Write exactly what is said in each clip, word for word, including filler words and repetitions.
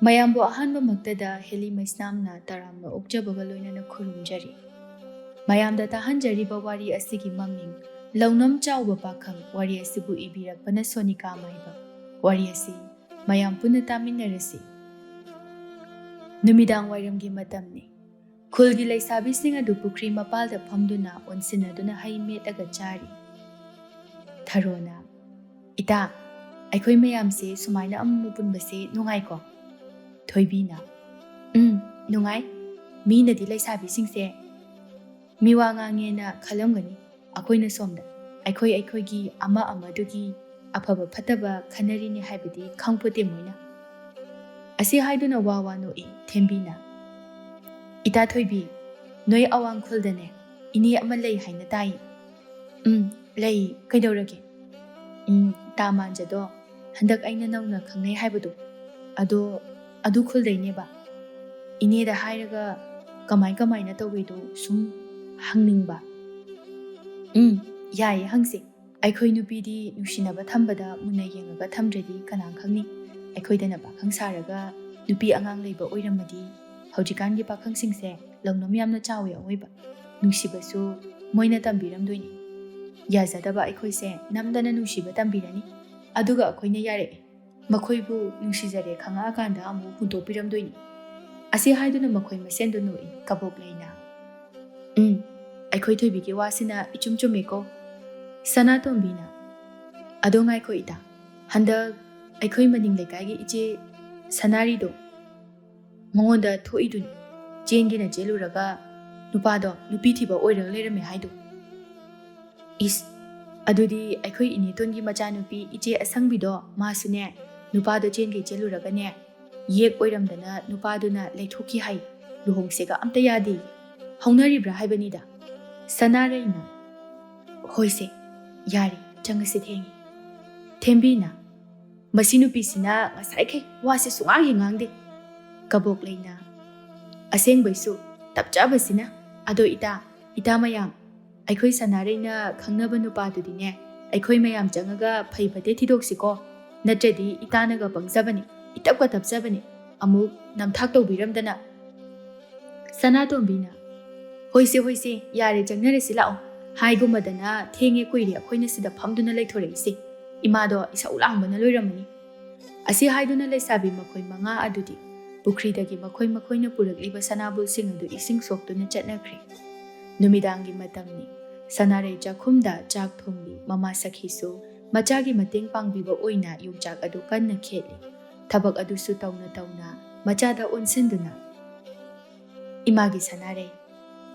ꯃꯌꯥꯝꯕꯨ ꯑꯍꯥꯟꯕꯃꯛꯇꯗ ꯍꯦꯂꯤ ꯃꯩꯁꯅꯥꯝꯅ ꯇꯔꯥꯝꯅ ꯑꯣꯛꯆꯕꯒ ꯂꯣꯏꯅꯅ ꯈꯨꯔꯨꯝꯖꯔꯤ꯫ ꯃꯌꯥꯝꯗ ꯇꯥꯍꯟꯖꯔꯤꯕ ꯋꯥꯔꯤ ꯑꯁꯤꯒꯤ ꯃꯃꯤꯡ ꯂꯧꯅꯝ ꯆꯥꯎꯕ ꯄꯥꯈꯪ꯫ ꯋꯥꯔꯤ ꯑꯁꯤꯕꯨ ꯏꯕꯤꯔꯛꯄꯅ ꯁꯣꯅꯤꯀꯥ ꯃꯥꯏꯕ꯫ ꯋꯥꯔꯤ ꯑꯁꯤ ꯃꯌꯥꯝ ꯄꯨꯟꯅ ꯇꯥꯃꯤꯟꯅꯔꯁꯤ꯫ ꯅꯨꯃꯤꯗꯥꯡ ꯋꯥꯏꯔꯝꯒꯤ ꯃꯇꯝꯅꯤ꯫ ꯈꯨꯜꯒꯤ ꯂꯩꯁꯥꯕꯤꯁꯤꯡ ꯑꯗꯨ ꯄꯨꯈ꯭ꯔꯤ ꯃꯄꯥꯜꯗ ꯐꯝꯗꯨꯅ ꯑꯣꯟꯁꯤꯟꯅꯗꯨꯅ ꯍꯩ ꯃꯦꯠꯂꯒ ꯆꯥꯔꯤ꯫ ꯊꯔꯣꯅ, "ꯏꯇꯥ, ꯑꯩꯈꯣꯏ ꯃꯌꯥꯝꯁꯦ ꯁꯨꯃꯥꯏꯅ ꯑꯃꯨꯛ ꯄꯨꯟꯕꯁꯦ ꯅꯨꯡꯉꯥꯏꯀꯣ?" ꯊꯣꯏꯕꯤꯅ, "ꯎꯝ, ꯅꯨꯡꯉꯥꯏ꯫ ꯃꯤꯅꯗꯤ ꯂꯩꯁꯥꯕꯤꯁꯤꯡꯁꯦ ꯃꯤꯋꯥ ꯉꯥꯡꯉꯦꯅ ꯈꯜꯂꯝꯒꯅꯤ꯫ ꯑꯩꯈꯣꯏꯅ ꯁꯣꯝꯗ ꯑꯩꯈꯣꯏ ꯑꯩꯈꯣꯏꯒꯤ ꯑꯃ ꯑꯃꯗꯨꯒꯤ ꯑꯐꯕ ꯐꯠꯇꯕ ꯈꯟꯅꯔꯤꯅꯤ ꯍꯥꯏꯕꯗꯤ ꯈꯪꯄꯣꯠꯇꯦ ꯃꯣꯏꯅ꯫" ꯑꯁꯤ ꯍꯥꯏꯗꯨꯅ ꯋꯥ ꯋꯥ ꯅꯣꯛꯏ ꯊꯦꯝꯕꯤꯅ꯫ "ꯏꯇꯥ ꯊꯣꯏꯕꯤ, ꯅꯣꯏ ꯑꯋꯥꯡ ꯈꯨꯜꯗꯅꯦ ꯏꯅꯦ ꯑꯃ ꯂꯩ ꯍꯥꯏꯅ ꯇꯥꯏ꯫" "ꯎꯝ, ꯂꯩ꯫ ꯀꯩꯗꯧꯔꯒꯦ?" "ꯎꯝ, ꯇꯥ ꯃꯥꯟꯖꯗꯣ ꯍꯟꯗꯛ ꯑꯩꯅ ꯅꯧꯅ ꯈꯪꯅꯩ ꯍꯥꯏꯕꯗꯣ, ꯑꯗꯣ ꯑꯗꯨ ꯈꯨꯜꯗꯩꯅꯦꯕ꯫ ꯏꯅꯦꯗ ꯍꯥꯏꯔꯒ ꯀꯃꯥꯏ ꯀꯃꯥꯏꯅ ꯇꯧꯋꯤꯗꯣ ꯁꯨꯝ ꯍꯪꯅꯤꯡꯕ꯫" "ꯎꯝ, ꯌꯥꯏꯌꯦ, ꯍꯪꯁꯦ꯫ ꯑꯩꯈꯣꯏ ꯅꯨꯄꯤꯗꯤ ꯅꯨꯡꯁꯤꯅꯕ ꯊꯝꯕꯗ ꯃꯨꯟꯅ ꯌꯦꯡꯉꯒ ꯊꯝꯗ꯭ꯔꯗꯤ ꯀꯅꯥ ꯈꯪꯅꯤ? ꯑꯩꯈꯣꯏꯗꯅ ꯄꯥꯈꯪ ꯁꯥꯔꯒ ꯅꯨꯄꯤ ꯑꯉꯥꯡ ꯂꯩꯕ ꯑꯣꯏꯔꯝꯃꯗꯤ꯫ ꯍꯧꯖꯤꯛꯀꯥꯟꯒꯤ ꯄꯥꯈꯪꯁꯤꯡꯁꯦ ꯂꯧꯅꯝ ꯌꯥꯝꯅ ꯆꯥꯎꯋꯦ ꯑꯋꯣꯏꯕ꯫ ꯅꯨꯡꯁꯤꯕꯁꯨ ꯃꯣꯏꯅ ꯇꯝꯕꯤꯔꯝꯗꯣꯏꯅꯤ꯫ ꯌꯥꯖꯗꯕ ꯑꯩꯈꯣꯏꯁꯦ ꯅꯝꯗꯅ ꯅꯨꯡꯁꯤꯕ ꯇꯝꯕꯤꯔꯅꯤ꯫ ꯑꯗꯨꯒ ꯑꯩꯈꯣꯏꯅ ꯌꯥꯔꯛꯑꯦ꯫ ꯃꯈꯣꯏꯕꯨ ꯅꯨꯡꯁꯤꯖꯔꯦ ꯈꯪꯉꯛꯑꯀꯥꯟꯗ ꯑꯃꯨꯛ ꯍꯨꯟꯗꯣꯛꯄꯤꯔꯝꯗꯣꯏꯅꯤ꯫" ꯑꯁꯤ ꯍꯥꯏꯗꯨꯅ ꯃꯈꯣꯏ ꯃꯁꯦꯟꯗꯨ ꯅꯣꯛꯏ ꯀꯕꯣꯛꯂꯩꯅ꯫ "ꯎꯝ, ꯑꯩꯈꯣꯏ ꯊꯣꯏꯕꯤꯒꯤ ꯋꯥꯁꯤꯅ ꯏꯆꯨꯝ ꯆꯨꯝꯃꯦꯀꯣ꯫" ꯁꯅꯥꯇꯣꯝꯕꯤꯅ, "ꯑꯗꯣ ꯉꯥꯏꯈꯣ ꯏꯇꯥ, ꯍꯟꯗꯛ ꯑꯩꯈꯣꯏ ꯃꯅꯤꯡ ꯂꯩꯀꯥꯏꯒꯤ ꯏꯆꯦ ꯁꯅꯥꯔꯤꯗꯣ ꯃꯉꯣꯟꯗ ꯊꯣꯛꯏꯗꯨꯅꯤ, ꯆꯦꯟꯒꯦꯅ ꯆꯦꯜꯂꯨꯔꯒ ꯅꯨꯄꯥꯗꯣ ꯅꯨꯄꯤ ꯊꯤꯕ ꯑꯣꯏꯔꯒ ꯂꯩꯔꯝꯃꯦ ꯍꯥꯏꯗꯣ꯫" "ꯏꯁ, ꯑꯗꯨꯗꯤ ꯑꯩꯈꯣꯏ ꯏꯅꯦꯇꯣꯟꯒꯤ ꯃꯆꯥꯅꯨꯄꯤ ꯏꯆꯦ ꯑꯁꯪꯕꯤꯗꯣ ꯃꯥꯁꯨꯅꯦ ꯅꯨꯄꯥꯗꯣ ꯆꯦꯟꯒꯦ ꯆꯦꯜꯂꯨꯔꯒꯅꯦ ꯌꯦꯛ ꯑꯣꯏꯔꯝꯗꯅ ꯅꯨꯄꯥꯗꯨꯅ ꯂꯩꯊꯣꯛꯈꯤ ꯍꯥꯏ꯫ ꯂꯨꯍꯣꯡꯁꯦꯒ ꯑꯝꯇ ꯌꯥꯗꯦ꯫ ꯍꯧꯅꯔꯤꯕ꯭ꯔꯥ ꯍꯥꯏꯕꯅꯤꯗ꯫" ꯁꯅꯥꯔꯩꯅ, "ꯍꯣꯏꯁꯦ, ꯌꯥꯔꯦ, ꯆꯪꯉꯁꯤ ꯊꯦꯡꯉꯦ꯫" ꯊꯦꯝꯕꯤꯅ, "ꯃꯁꯤ ꯅꯨꯄꯤꯁꯤꯅ ꯉꯁꯥꯏꯈꯩ ꯋꯥꯁꯦ ꯁꯨꯡꯉꯥꯡ ꯍꯦꯛ ꯉꯥꯡꯗꯦ꯫" ꯀꯕꯣꯛꯂꯩꯅ, "ꯑꯁꯦꯡꯕꯩꯁꯨ ꯇꯞꯆꯕꯁꯤꯅ꯫ ꯑꯗꯣ ꯏꯇꯥ, ꯏꯇꯥ ꯃꯌꯥꯝ, ꯑꯩꯈꯣꯏ ꯁꯅꯥꯔꯩꯅ ꯈꯪꯅꯕ ꯅꯨꯄꯥꯗꯨꯗꯤꯅꯦ, ꯑꯩꯈꯣꯏ ꯃꯌꯥꯝ ꯆꯪꯉꯒ ꯐꯩ ꯐꯠꯇꯦ ꯊꯤꯗꯣꯛꯁꯤꯀꯣ꯫ ꯅꯠꯇ꯭ꯔꯗꯤ ꯏꯇꯥꯅꯒ ꯄꯪꯖꯕꯅꯤ, ꯏꯇꯞꯀ ꯇꯞꯆꯕꯅꯤ꯫ ꯑꯃꯨꯛ ꯅꯝꯊꯥꯛ ꯇꯧꯕꯤꯔꯝꯗꯅ꯫ ꯁꯅꯥꯇꯣꯝꯕꯤꯅ, "ꯍꯣꯏꯁꯦ, ꯍꯣꯏꯁꯦ, ꯌꯥꯔꯦ, ꯆꯪꯅꯔꯁꯤ ꯂꯥꯛꯑꯣ꯫ ꯍꯥꯏꯒꯨꯝꯃꯗꯅ ꯊꯦꯡꯉꯦ, ꯀꯨꯏꯔꯦ ꯑꯩꯈꯣꯏꯅ ꯁꯤꯗ ꯐꯝꯗꯨꯅ ꯂꯩꯊꯣꯔꯛꯏꯁꯦ꯫ ꯏꯃꯥꯗꯣ ꯏꯁꯧ ꯂꯥꯡꯕꯅ ꯂꯣꯏꯔꯝꯃꯅꯤ"꯫ ꯑꯁꯤ ꯍꯥꯏꯗꯨꯅ ꯂꯩꯁꯥꯕꯤ ꯃꯈꯣꯏ ꯃꯉꯥ ꯑꯗꯨꯗꯤ ꯄꯨꯈ꯭ꯔꯤꯗꯒꯤ ꯃꯈꯣꯏ ꯃꯈꯣꯏꯅ ꯄꯨꯔꯛꯂꯤꯕ ꯁꯅꯥꯕꯨꯜꯁꯤꯡ ꯑꯗꯨ ꯏꯁꯤꯡ ꯁꯣꯛꯇꯨꯅ ꯆꯠꯅꯈ꯭ꯔꯦ꯫ ꯅꯨꯃꯤꯗꯥꯡꯒꯤ ꯃꯇꯝꯅꯤ꯫ ꯁꯅꯥꯔꯩ ꯆꯥꯛꯈꯨꯝꯗ ꯆꯥꯛ ꯊꯣꯡꯂꯤ꯫ ꯃꯃꯥ ꯁꯈꯤꯁꯨ ꯃꯆꯥꯒꯤ ꯃꯇꯦꯡ ꯄꯥꯡꯕꯤꯕ ꯑꯣꯏꯅ ꯌꯣꯡꯆꯥꯛ ꯑꯗꯨ ꯀꯟꯅ ꯈꯦꯠꯂꯤ꯫ ꯊꯕꯛ ꯑꯗꯨꯁꯨ ꯇꯧꯅ ꯇꯧꯅ ꯃꯆꯥꯗ ꯑꯣꯟꯁꯤꯟꯗꯨꯅ, "ꯏꯃꯥꯒꯤ ꯁꯅꯥꯔꯩ,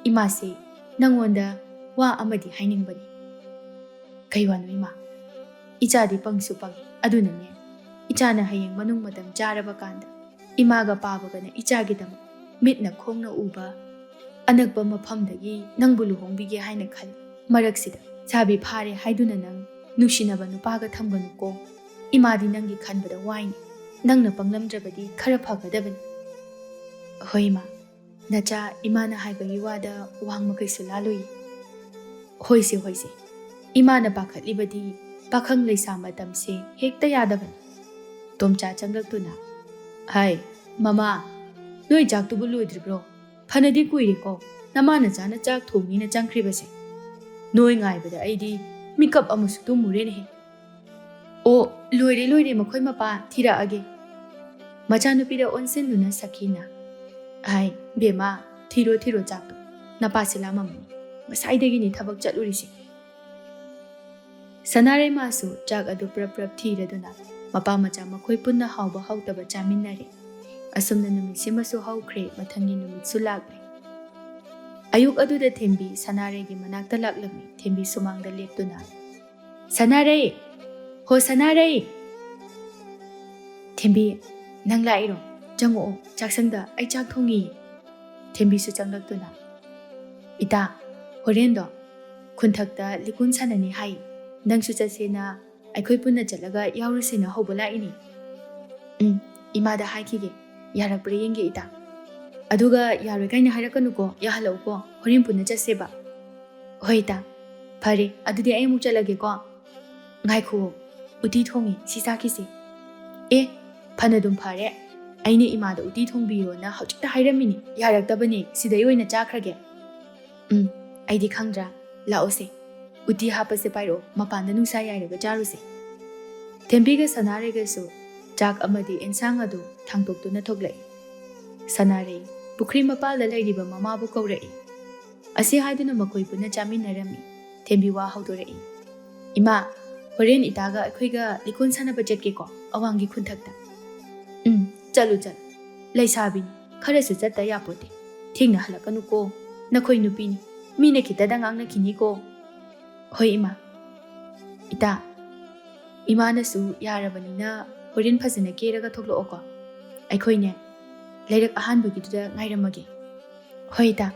ꯏꯃꯥꯁꯦ ꯅꯪꯉꯣꯟꯗ ꯋꯥ ꯑꯃꯗꯤ ꯍꯥꯏꯅꯤꯡꯕꯅꯤ"꯫ "ꯀꯩ ꯋꯥꯅꯣ ꯏꯃꯥ?" "ꯏꯆꯥꯗꯤ ꯄꯪꯁꯨ ꯄꯪꯉꯤ, ꯑꯗꯨꯅꯅꯦ, ꯏꯆꯥꯅ ꯍꯌꯦꯡ ꯃꯅꯨꯡ ꯃꯇꯝ ꯆꯥꯔꯕ ꯀꯥꯟꯗ ꯏꯃꯥꯒ ꯄꯥꯕꯒꯅ ꯏꯆꯥꯒꯤꯗꯃꯛ ꯃꯤꯠꯅ ꯈꯣꯡꯅ ꯎꯕ ꯑꯅꯛꯄ ꯃꯐꯝꯗꯒꯤ ꯅꯪꯕꯨ ꯂꯨꯍꯣꯡꯕꯤꯒꯦ ꯍꯥꯏꯅ ꯈꯜꯂꯤ꯫ ꯃꯔꯛꯁꯤꯗ ꯁꯥꯕꯤ ꯐꯥꯔꯦ ꯍꯥꯏꯗꯨꯅ ꯅꯪ ꯅꯨꯡꯁꯤꯅꯕ ꯅꯨꯄꯥꯒ ꯊꯝꯒꯅꯨꯀꯣ꯫ ꯏꯃꯥꯗꯤ ꯅꯪꯒꯤ ꯈꯟꯕꯗ ꯋꯥꯏꯅꯤ꯫ ꯅꯪꯅ ꯄꯪꯂꯝꯗ꯭ꯔꯕꯗꯤ ꯈꯔ ꯐꯒꯗꯕꯅꯤ"꯫ "ꯍꯣꯏ ꯏꯃꯥ, ꯅꯆꯥ ꯏꯃꯥꯅ ꯍꯥꯏꯕꯒꯤ ꯋꯥꯗ ꯋꯥꯡꯃ ꯀꯩꯁꯨ ꯂꯥꯜꯂꯣꯏꯌꯦ"꯫ "ꯍꯣꯏꯁꯦ, ꯍꯣꯏꯁꯦ, ꯏꯃꯥꯅ ꯄꯥꯈꯠꯂꯤꯕꯗꯤ ꯄꯥꯈꯪ ꯂꯩꯁꯥ ꯃꯇꯝꯁꯦ ꯍꯦꯛꯇ ꯌꯥꯗꯕꯅꯤ"꯫ ꯇꯣꯝꯆꯥ ꯆꯪꯂꯛꯇꯨꯅ, "ꯍꯥꯏ, ꯃꯃꯥ, ꯅꯣꯏ ꯆꯥꯛꯇꯨꯕꯨ ꯂꯣꯏꯗ꯭ꯔꯤꯕ꯭ꯔꯣ? ꯐꯅꯗꯤ ꯀꯨꯏꯔꯦꯀꯣ ꯅꯃꯥ ꯅꯆꯥꯅ ꯆꯥꯛ ꯊꯣꯡꯅꯤꯅ ꯆꯪꯈ꯭ꯔꯤꯕꯁꯦ꯫ ꯅꯣꯏ ꯉꯥꯏꯕꯗ ꯑꯩꯗꯤ ꯃꯤꯀꯞ ꯑꯃꯁꯨ ꯇꯨꯝꯃꯨꯔꯦꯅꯦꯍꯦ"꯫ "ꯑꯣ, ꯂꯣꯏꯔꯦ, ꯂꯣꯏꯔꯦ, ꯃꯈꯣꯏ ꯃꯄꯥ ꯊꯤꯔꯛꯑꯒꯦ"꯫ ꯃꯆꯥꯅꯨꯄꯤꯗ ꯑꯣꯟꯁꯤꯟꯗꯨꯅ ꯁꯈꯤꯅ, "ꯍꯥꯏ, ꯕꯦꯝꯃ, ꯊꯤꯔꯣ, ꯊꯤꯔꯣ ꯆꯥꯛꯇꯣ꯫ ꯅꯄꯥꯁꯤ ꯂꯥꯝꯃꯝꯃꯅꯤ꯫ ꯉꯁꯥꯏꯗꯒꯤꯅꯤ ꯊꯕꯛ ꯆꯠꯂꯨꯔꯤꯁꯦ"꯫ ꯁꯅꯥꯔꯩ ꯃꯥꯁꯨ ꯆꯥꯛ ꯑꯗꯨ ꯄ꯭ꯔꯞ ꯄ꯭ꯔꯞ ꯊꯤꯔꯗꯨꯅ ꯃꯄꯥ ꯃꯆꯥ ꯃꯈꯣꯏ ꯄꯨꯟꯅ ꯍꯥꯎꯕ ꯍꯥꯎꯇꯕ ꯆꯥꯃꯤꯟꯅꯔꯦ꯫ ꯑꯁꯨꯝꯅ ꯅꯨꯃꯤꯠꯁꯤꯃꯁꯨ ꯍꯧꯈ꯭ꯔꯦ, ꯃꯊꯪꯒꯤ ꯅꯨꯃꯤꯠꯁꯨ ꯂꯥꯛꯂꯦ꯫ ꯑꯌꯨꯛ ꯑꯗꯨꯗ ꯊꯦꯝꯕꯤ ꯁꯅꯥꯔꯩꯒꯤ ꯃꯅꯥꯛꯇ ꯂꯥꯛꯂꯝꯃꯤ꯫ ꯊꯦꯝꯕꯤ ꯁꯨꯃꯥꯡꯗ ꯂꯦꯞꯇꯨꯅ, "ꯁꯅꯥꯔꯩ! ꯍꯣ ꯁꯅꯥꯔꯩ!" "ꯊꯦꯝꯕꯤ, ꯅꯪ ꯂꯥꯛꯏꯔꯣ? ꯆꯪꯉꯛꯑꯣ, ꯆꯥꯛꯁꯪꯗ ꯑꯩ ꯆꯥꯛ ꯊꯣꯡꯉꯤꯌꯦ"꯫ ꯊꯦꯝꯕꯤꯁꯨ ꯆꯪꯂꯛꯇꯨꯅ, "ꯏꯇꯥ, ꯍꯣꯔꯦꯟꯗꯣ ꯈꯨꯟꯊꯛꯇ ꯂꯤꯀꯣꯟ ꯁꯥꯟꯅꯅꯤ ꯍꯥꯏ, ꯅꯪꯁꯨ ꯆꯠꯁꯦꯅ ꯑꯩꯈꯣꯏ ꯄꯨꯟꯅ ꯆꯠꯂꯒ ꯌꯥꯎꯔꯨꯁꯦꯅ ꯍꯧꯕ ꯂꯥꯛꯏꯅꯦ"꯫ "ꯎꯝ, ꯏꯃꯥꯗ ꯍꯥꯏꯈꯤꯒꯦ, ꯌꯥꯔꯛꯄ꯭ꯔꯥ ꯌꯦꯡꯒꯦ ꯏꯇꯥ꯫ ꯑꯗꯨꯒ ꯌꯥꯔꯣꯏ ꯀꯥꯏꯅ ꯍꯥꯏꯔꯛꯀꯅꯨꯀꯣ, ꯌꯥꯍꯜꯂꯛꯎꯀꯣ, ꯍꯣꯔꯦꯟ ꯄꯨꯟꯅ ꯆꯠꯁꯦꯕ"꯫ "ꯍꯣꯏ ꯏꯇꯥ, ꯐꯔꯦ, ꯑꯗꯨꯗꯤ ꯑꯩ ꯑꯃꯨꯛ ꯆꯠꯂꯒꯦꯀꯣ"꯫ "ꯉꯥꯏꯈꯨꯑꯣ, ꯎꯇꯤ ꯊꯣꯡꯉꯤ, ꯁꯤ ꯆꯥꯈꯤꯁꯦ"꯫ "ꯑꯦ, ꯐꯅꯗꯨꯝ ꯐꯔꯦ, ꯑꯩꯅ ꯏꯃꯥꯗ ꯎꯇꯤ ꯊꯣꯡꯕꯤꯌꯣꯅ ꯍꯧꯖꯤꯛꯇ ꯍꯥꯏꯔꯝꯃꯤꯅꯤ, ꯌꯥꯔꯛꯇꯕꯅꯦ, ꯁꯤꯗꯩ ꯑꯣꯏꯅ ꯆꯥꯈ꯭ꯔꯒꯦ꯫ ꯎꯝ, ꯑꯩꯗꯤ ꯈꯪꯗ꯭ꯔꯥ? ꯂꯥꯛꯑꯣꯁꯦ, ꯎꯇꯤ ꯍꯥꯞꯄꯁꯦ ꯄꯥꯏꯔꯛꯑꯣ, ꯃꯄꯥꯟꯗ ꯅꯨꯡꯁꯥ ꯌꯥꯏꯔꯒ ꯆꯥꯔꯨꯁꯦ꯫ ꯊꯦꯝꯕꯤꯒ ꯁꯅꯥꯔꯩꯒꯁꯨ ꯆꯥꯛ ꯑꯃꯗꯤ ꯑꯦꯟꯁꯥꯡ ꯑꯗꯨ ꯊꯥꯡꯗꯣꯛꯇꯨꯅ ꯊꯣꯛꯂꯛꯏ꯫ ꯁꯅꯥꯔꯩ ꯄꯨꯈ꯭ꯔꯤ ꯃꯄꯥꯜꯗ ꯂꯩꯔꯤꯕ ꯃꯃꯥꯕꯨ ꯀꯧꯔꯛꯏ꯫ ꯑꯁꯤ ꯍꯥꯏꯗꯨꯅ ꯃꯈꯣꯏ ꯄꯨꯟꯅ ꯆꯥꯃꯤꯟꯅꯔꯝꯃꯤ꯫ ꯊꯦꯝꯕꯤ ꯋꯥ ꯍꯧꯗꯣꯔꯛꯏ, "ꯏꯃꯥ, ꯍꯣꯔꯦꯟ ꯏꯇꯥꯒ ꯑꯩꯈꯣꯏꯒ ꯂꯤꯀꯣꯟ ꯁꯥꯟꯅꯕ ꯆꯠꯀꯦꯀꯣ, ꯑꯋꯥꯡꯒꯤ ꯈꯨꯟꯊꯛꯇ?" "ꯎꯝ, ꯆꯠꯂꯨ, ꯆꯠꯂꯨ꯫ ꯂꯩꯁꯥꯕꯤꯅꯤ, ꯈꯔꯁꯨ ꯆꯠꯇ ꯌꯥꯄꯣꯠꯇꯦ꯫ ꯊꯦꯡꯅ ꯍꯜꯂꯛꯀꯅꯨꯀꯣ꯫ ꯅꯈꯣꯏ ꯅꯨꯄꯤꯅꯤ, ꯃꯤꯅ ꯈꯤꯇꯗ ꯉꯥꯡꯅꯈꯤꯅꯤꯀꯣ꯫" "ꯍꯣꯏ ꯏꯃꯥ꯫" "ꯏꯇꯥ, ꯏꯃꯥꯅꯁꯨ ꯌꯥꯔꯕꯅꯤꯅ ꯍꯣꯔꯦꯟ ꯐꯖꯅ ꯀꯦꯔꯒ ꯊꯣꯛꯂꯛꯑꯣꯀꯣ꯫ ꯑꯩꯈꯣꯏꯅꯦ, ꯂꯩꯔꯛ ꯑꯍꯥꯟꯕꯒꯤꯗꯨꯗ ꯉꯥꯏꯔꯝꯃꯒꯦ꯫" "ꯍꯣꯏ ꯏꯇꯥ꯫"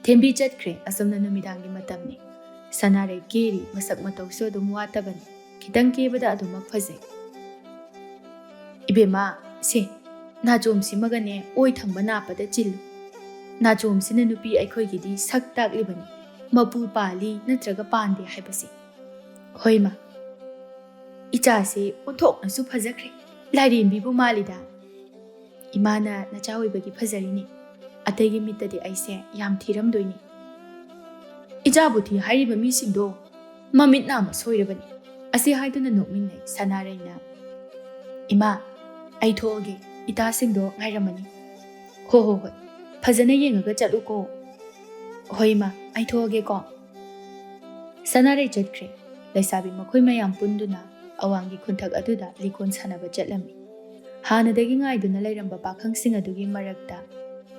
ꯊꯦꯝꯕꯤ ꯆꯠꯈ꯭ꯔꯦ꯫ ꯑꯁꯨꯝꯅ ꯅꯨꯃꯤꯗꯥꯡꯒꯤ ꯃꯇꯝꯅꯤ꯫ ꯁꯅꯥꯔꯩ ꯀꯦꯔꯤ, ꯃꯁꯛ ꯃꯇꯧꯁꯨ ꯑꯗꯨꯝ ꯋꯥꯠꯇꯕꯅꯤ꯫ ꯈꯤꯇꯪ ꯀꯦꯕꯗ ꯑꯗꯨꯃꯛ ꯐꯖꯩ꯫ "ꯏꯕꯦꯝꯃ, ꯁꯦ, ꯅꯥꯆꯣꯝꯁꯤꯃꯒꯅꯦ ꯑꯣꯏ ꯊꯪꯕ ꯅꯥꯞꯄꯗ ꯆꯤꯜꯂꯨ꯫ ꯅꯥꯆꯣꯝꯁꯤꯅ ꯅꯨꯄꯤ ꯑꯩꯈꯣꯏꯒꯤꯗꯤ ꯁꯛ ꯇꯥꯛꯂꯤꯕꯅꯤ, ꯃꯄꯨ ꯄꯥꯜꯂꯤ ꯅꯠꯇ꯭ꯔꯒ ꯄꯥꯟꯗꯦ ꯍꯥꯏꯕꯁꯦ꯫" "ꯍꯣꯏ ꯃꯥ, ꯏꯆꯥꯁꯦ ꯑꯣꯟꯊꯣꯛꯅꯁꯨ ꯐꯖꯈ꯭ꯔꯦ, ꯂꯥꯏꯔꯦꯝꯕꯤꯕꯨ ꯃꯥꯜꯂꯤꯗ꯫" "ꯏꯃꯥꯅ ꯅꯆꯥ ꯑꯣꯏꯕꯒꯤ ꯐꯖꯔꯤꯅꯤ, ꯑꯇꯩꯒꯤ ꯃꯤꯠꯇꯗꯤ ꯑꯩꯁꯦ ꯌꯥꯝ ꯊꯤꯔꯝꯗꯣꯏꯅꯤ꯫" "ꯏꯆꯥꯕꯨ ꯊꯤ ꯍꯥꯏꯔꯤꯕ ꯃꯤꯁꯤꯡꯗꯣ ꯃꯃꯤꯠ ꯅꯥ ꯑꯃ ꯁꯣꯏꯔꯕꯅꯤ꯫" ꯑꯁꯤ ꯍꯥꯏꯗꯨꯅ ꯅꯣꯛꯃꯤꯟꯅꯩ ꯁꯅꯥꯔꯩꯅ꯫ "ꯏꯃꯥ, ꯑꯩ ꯊꯣꯛꯑꯒꯦ, ꯏꯇꯥꯁꯤꯡꯗꯣ ꯉꯥꯏꯔꯝꯃꯅꯤ꯫" "ꯍꯣ ꯍꯣ ꯍꯣꯏ, ꯐꯖꯅ ꯌꯦꯡꯉꯒ ꯆꯠꯂꯨꯀꯣ꯫" "ꯍꯣꯏ ꯏꯃꯥ, ꯑꯩ ꯊꯣꯛꯑꯒꯦꯀꯣ꯫" ꯁꯅꯥꯔꯩ ꯆꯠꯈ꯭ꯔꯦ꯫ ꯂꯩꯁꯥꯕꯤ ꯃꯈꯣꯏ ꯃꯌꯥꯝ ꯄꯨꯟꯗꯨꯅ ꯑꯋꯥꯡꯒꯤ ꯈꯨꯟꯊꯛ ꯑꯗꯨꯗ ꯂꯤꯀꯣꯟ ꯁꯥꯟꯅꯕ ꯆꯠꯂꯝꯃꯤ꯫ ꯍꯥꯟꯅꯗꯒꯤ ꯉꯥꯏꯗꯨꯅ ꯂꯩꯔꯝꯕ ꯄꯥꯈꯪꯁꯤꯡ ꯑꯗꯨꯒꯤ ꯃꯔꯛꯇ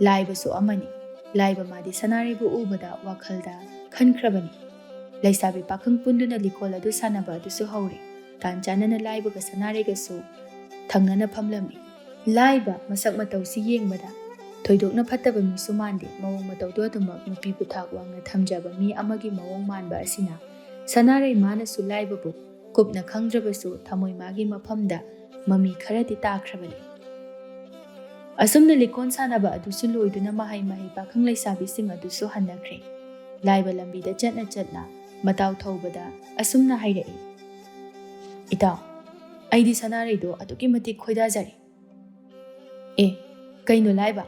ꯂꯥꯏꯕꯁꯨ ꯑꯃꯅꯤ꯫ ꯂꯥꯏꯕ ꯃꯥꯗꯤ ꯁꯅꯥꯔꯩꯕꯨ ꯎꯕꯗ ꯋꯥꯈꯜꯗ ꯈꯟꯈ꯭ꯔꯕꯅꯤ꯫ ꯂꯩꯁꯥꯕꯤ ꯄꯥꯈꯪ ꯄꯨꯟꯗꯨꯅ ꯂꯤꯀꯣꯟ ꯑꯗꯨ ꯁꯥꯟꯅꯕ ꯑꯗꯨꯁꯨ ꯍꯧꯔꯦ꯫ ꯇꯥꯟ ꯆꯥꯅꯅ ꯂꯥꯏꯕꯒ ꯁꯅꯥꯔꯩꯒꯁꯨ ꯊꯪꯅꯅ ꯐꯝꯂꯝꯃꯤ꯫ ꯂꯥꯏꯕ ꯃꯁꯛ ꯃꯇꯧꯁꯤ ꯌꯦꯡꯕꯗ ꯊꯣꯏꯗꯣꯛꯅ ꯐꯠꯇꯕ ꯃꯤꯁꯨ ꯃꯥꯟꯗꯦ꯫ ꯃꯑꯣꯡ ꯃꯇꯧꯗꯨ ꯑꯗꯨꯃꯛ ꯅꯨꯄꯤꯕꯨ ꯊꯥꯛ ꯋꯥꯡꯅ ꯊꯝꯖꯕ ꯃꯤ ꯑꯃꯒꯤ ꯃꯑꯣꯡ ꯃꯥꯟꯕ ꯑꯁꯤꯅ ꯁꯅꯥꯔꯩ ꯃꯥꯅꯁꯨ ꯂꯥꯏꯕꯕꯨ ꯀꯨꯞꯅ ꯈꯪꯗ꯭ꯔꯕꯁꯨ ꯊꯃꯣꯏ ꯃꯥꯒꯤ ꯃꯐꯝꯗ ꯃꯃꯤ ꯈꯔꯗꯤ ꯇꯥꯈ꯭ꯔꯕꯅꯤ꯫ ꯑꯁꯨꯝꯅ ꯂꯤꯀꯣꯟ ꯁꯥꯟꯅꯕ ꯑꯗꯨꯁꯨ ꯂꯣꯏꯗꯨꯅ ꯃꯍꯩ ꯃꯍꯩ ꯄꯥꯈꯪ ꯂꯩꯁꯥꯕꯤꯁꯤꯡ ꯑꯗꯨꯁꯨ ꯍꯟꯅꯈ꯭ꯔꯦ꯫ ꯂꯥꯏꯕ ꯂꯝꯕꯤꯗ ꯆꯠꯅ ꯆꯠꯅ ꯃꯇꯥꯎ ꯊꯧꯕꯗ ꯑꯁꯨꯝꯅ ꯍꯥꯏꯔꯛꯏ, "ꯏꯇꯥꯎ, ꯑꯩꯗꯤ ꯁꯅꯥꯔꯩꯗꯣ ꯑꯗꯨꯛꯀꯤ ꯃꯇꯤꯛ ꯈꯣꯏꯗꯥꯖꯔꯦ꯫ ꯑꯦ, ꯀꯩꯅꯣ ꯂꯥꯏꯕ?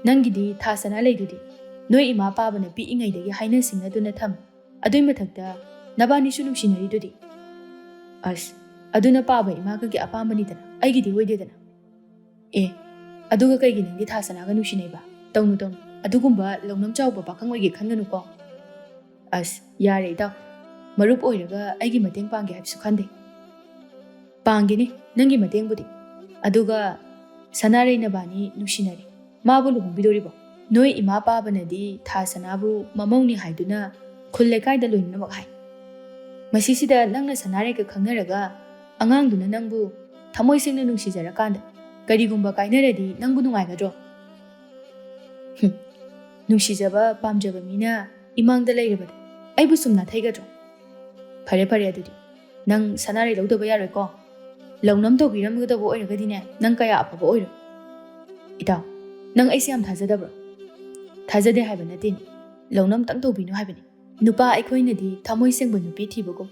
ꯅꯪꯒꯤꯗꯤ ꯊꯥ ꯁꯅꯥ ꯂꯩꯗꯨꯗꯤ꯫ ꯅꯣꯏ ꯏꯃꯥ ꯄꯥꯕꯅ ꯄꯤꯛꯏꯉꯩꯗꯒꯤ ꯍꯥꯏꯅ ꯁꯤꯡꯅꯗꯨꯅ ꯊꯝ꯫ ꯑꯗꯨꯏ ꯃꯊꯛꯇ ꯅꯕꯥꯅꯤꯁꯨ ꯅꯨꯡꯁꯤꯅꯔꯤꯗꯨꯗꯤ꯫ ꯑꯁ, ꯑꯗꯨꯅ ꯄꯥꯕ ꯏꯃꯥꯒꯒꯤ ꯑꯄꯥꯝꯕꯅꯤꯗꯅ, ꯑꯩꯒꯤꯗꯤ ꯑꯣꯏꯗꯦꯗꯅ꯫ ꯑꯦ, ꯑꯗꯨꯒ ꯀꯩꯒꯤ ꯅꯪꯗꯤ ꯊꯥ ꯁꯅꯥꯒ ꯅꯨꯡꯁꯤꯅꯩꯕ? ꯇꯧꯅꯨ, ꯇꯧꯅꯨ꯫ ꯑꯗꯨꯒꯨꯝꯕ ꯂꯧꯅꯝ ꯆꯥꯎꯕ ꯄꯥꯈꯪ ꯑꯣꯏꯒꯦ ꯈꯟꯒꯅꯨꯀꯣ꯫ ꯑꯁ, ꯌꯥꯔꯦ ꯏꯇꯥꯎ꯫ ꯃꯔꯨꯞ ꯑꯣꯏꯔꯒ ꯑꯩꯒꯤ ꯃꯇꯦꯡ ꯄꯥꯡꯒꯦ ꯍꯥꯏꯕꯁꯨ ꯈꯟꯗꯦ꯫ ꯄꯥꯡꯒꯦꯅꯦ, ꯅꯪꯒꯤ ꯃꯇꯦꯡꯕꯨꯗꯤ꯫ ꯑꯗꯨꯒ ꯁꯅꯥꯔꯩ ꯅꯕꯥꯅꯤ ꯅꯨꯡꯁꯤꯅꯔꯦ꯫ ꯃꯥꯕꯨ ꯂꯨꯍꯣꯡꯕꯤꯗꯣꯔꯤꯕꯣ? ꯅꯣꯏ ꯏꯃꯥ ꯄꯥꯕꯅꯗꯤ ꯊꯥ ꯁꯅꯥꯕꯨ ꯃꯃꯧꯅꯤ ꯍꯥꯏꯗꯨꯅ ꯈꯨꯜ ꯂꯩꯀꯥꯏꯗ ꯂꯣꯏꯅꯃꯛ ꯍꯥꯏ꯫ ꯃꯁꯤꯁꯤꯗ ꯅꯪꯅ ꯁꯅꯥꯔꯩꯒ ꯈꯪꯅꯔꯒ ꯑꯉꯥꯡꯗꯨꯅ ꯅꯪꯕꯨ ꯊꯃꯣꯏ ꯁꯦꯡꯅ ꯅꯨꯡꯁꯤꯖꯔꯀꯥꯟꯗ ꯀꯔꯤꯒꯨꯝꯕ ꯀꯥꯏꯅꯔꯗꯤ ꯅꯪꯕꯨ ꯅꯨꯡꯉꯥꯏꯒꯗ꯭ꯔꯣ? ꯍꯨꯝ, ꯅꯨꯡꯁꯤꯖꯕ ꯄꯥꯝꯖꯕ ꯃꯤꯅ ꯏꯃꯥꯡꯗ ꯂꯩꯔꯕꯗ ꯑꯩꯕꯨ ꯁꯨꯝ ꯅꯥꯊꯩꯒꯗ꯭ꯔꯣ? ꯐꯔꯦ, ꯐꯔꯦ, ꯑꯗꯨꯗꯤ ꯅꯪ ꯁꯅꯥꯔꯩ ꯂꯧꯗꯕ ꯌꯥꯔꯣꯏꯀꯣ꯫ ꯂꯧꯅꯝ ꯇꯧꯕꯤꯔꯝꯒꯗꯕ ꯑꯣꯏꯔꯒꯗꯤꯅꯦ, ꯅꯪ ꯀꯌꯥ ꯑꯐꯕ ꯑꯣꯏꯔꯣꯏ꯫ ꯏꯇꯥꯎ, ꯅꯪ ꯑꯩꯁꯦ ꯌꯥꯝ ꯊꯥꯖꯗꯕ꯭ꯔꯣ? ꯊꯥꯖꯗꯦ ꯍꯥꯏꯕ ꯅꯠꯇꯦꯅꯦ, ꯂꯧꯅꯝꯇꯪ ꯇꯧꯕꯤꯅꯨ ꯍꯥꯏꯕꯅꯤ꯫ ꯅꯨꯄꯥ ꯑꯩꯈꯣꯏꯅꯗꯤ ꯊꯃꯣꯏ ꯁꯦꯡꯕ ꯅꯨꯄꯤ ꯊꯤꯕꯒꯨꯝ,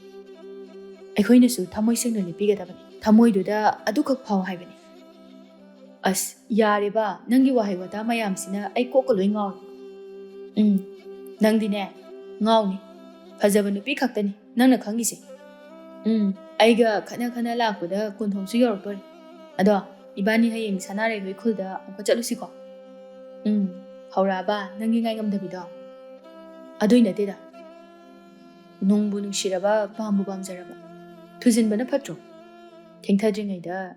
ꯑꯩꯈꯣꯏꯅꯁꯨ ꯊꯃꯣꯏ ꯁꯦꯡꯅ ꯂꯦꯞꯄꯤꯒꯗꯕꯅꯤ꯫ ꯊꯃꯣꯏꯗꯨꯗ ꯑꯗꯨꯈꯛ ꯐꯥꯎ ꯍꯥꯏꯕꯅꯤ꯫ ꯑꯁ, ꯌꯥꯔꯦꯕ, ꯅꯪꯒꯤ ꯋꯥꯍꯩ ꯋꯥꯇꯥ ꯃꯌꯥꯝꯁꯤꯅ ꯑꯩ ꯀꯣꯛꯀ ꯂꯣꯏ ꯉꯥꯎꯔꯦ꯫ ꯎꯝ, ꯅꯪꯗꯤꯅꯦ, ꯉꯥꯎꯅꯤ꯫ ꯐꯖꯕ ꯅꯨꯄꯤ ꯈꯛꯇꯅꯤ ꯅꯪꯅ ꯈꯪꯉꯤꯁꯦ꯫ ꯎꯝ, ꯑꯩꯒ ꯈꯠꯅ ꯈꯠꯅ ꯂꯥꯛꯄꯗ ꯀꯣꯟꯊꯣꯡꯁꯨ ꯌꯧꯔꯛꯇꯣꯔꯦ꯫ ꯑꯗꯣ, ꯏꯕꯥꯅꯤ ꯍꯌꯦꯡ ꯁꯅꯥꯔꯩ ꯍꯣꯏ ꯈꯨꯜꯗ ꯑꯃꯨꯛꯀ ꯆꯠꯂꯨꯁꯤꯀꯣ꯫ ꯎꯝ, ꯍꯧꯔꯛꯑꯕ ꯅꯪꯒꯤ ꯉꯥꯏꯉꯝꯗꯕꯤꯗꯣ? ꯑꯗꯨꯏ ꯅꯠꯇꯦꯗ꯫ ꯅꯨꯡꯕꯨ ꯅꯨꯡꯁꯤꯔꯕ, ꯄꯥꯝꯕꯨ ꯄꯥꯝꯖꯔꯕ, ꯊꯨꯖꯤꯟꯕꯅ ꯐꯠꯇ꯭ꯔꯣ? ꯊꯦꯡꯊꯗ꯭ꯔꯤꯉꯩꯗ,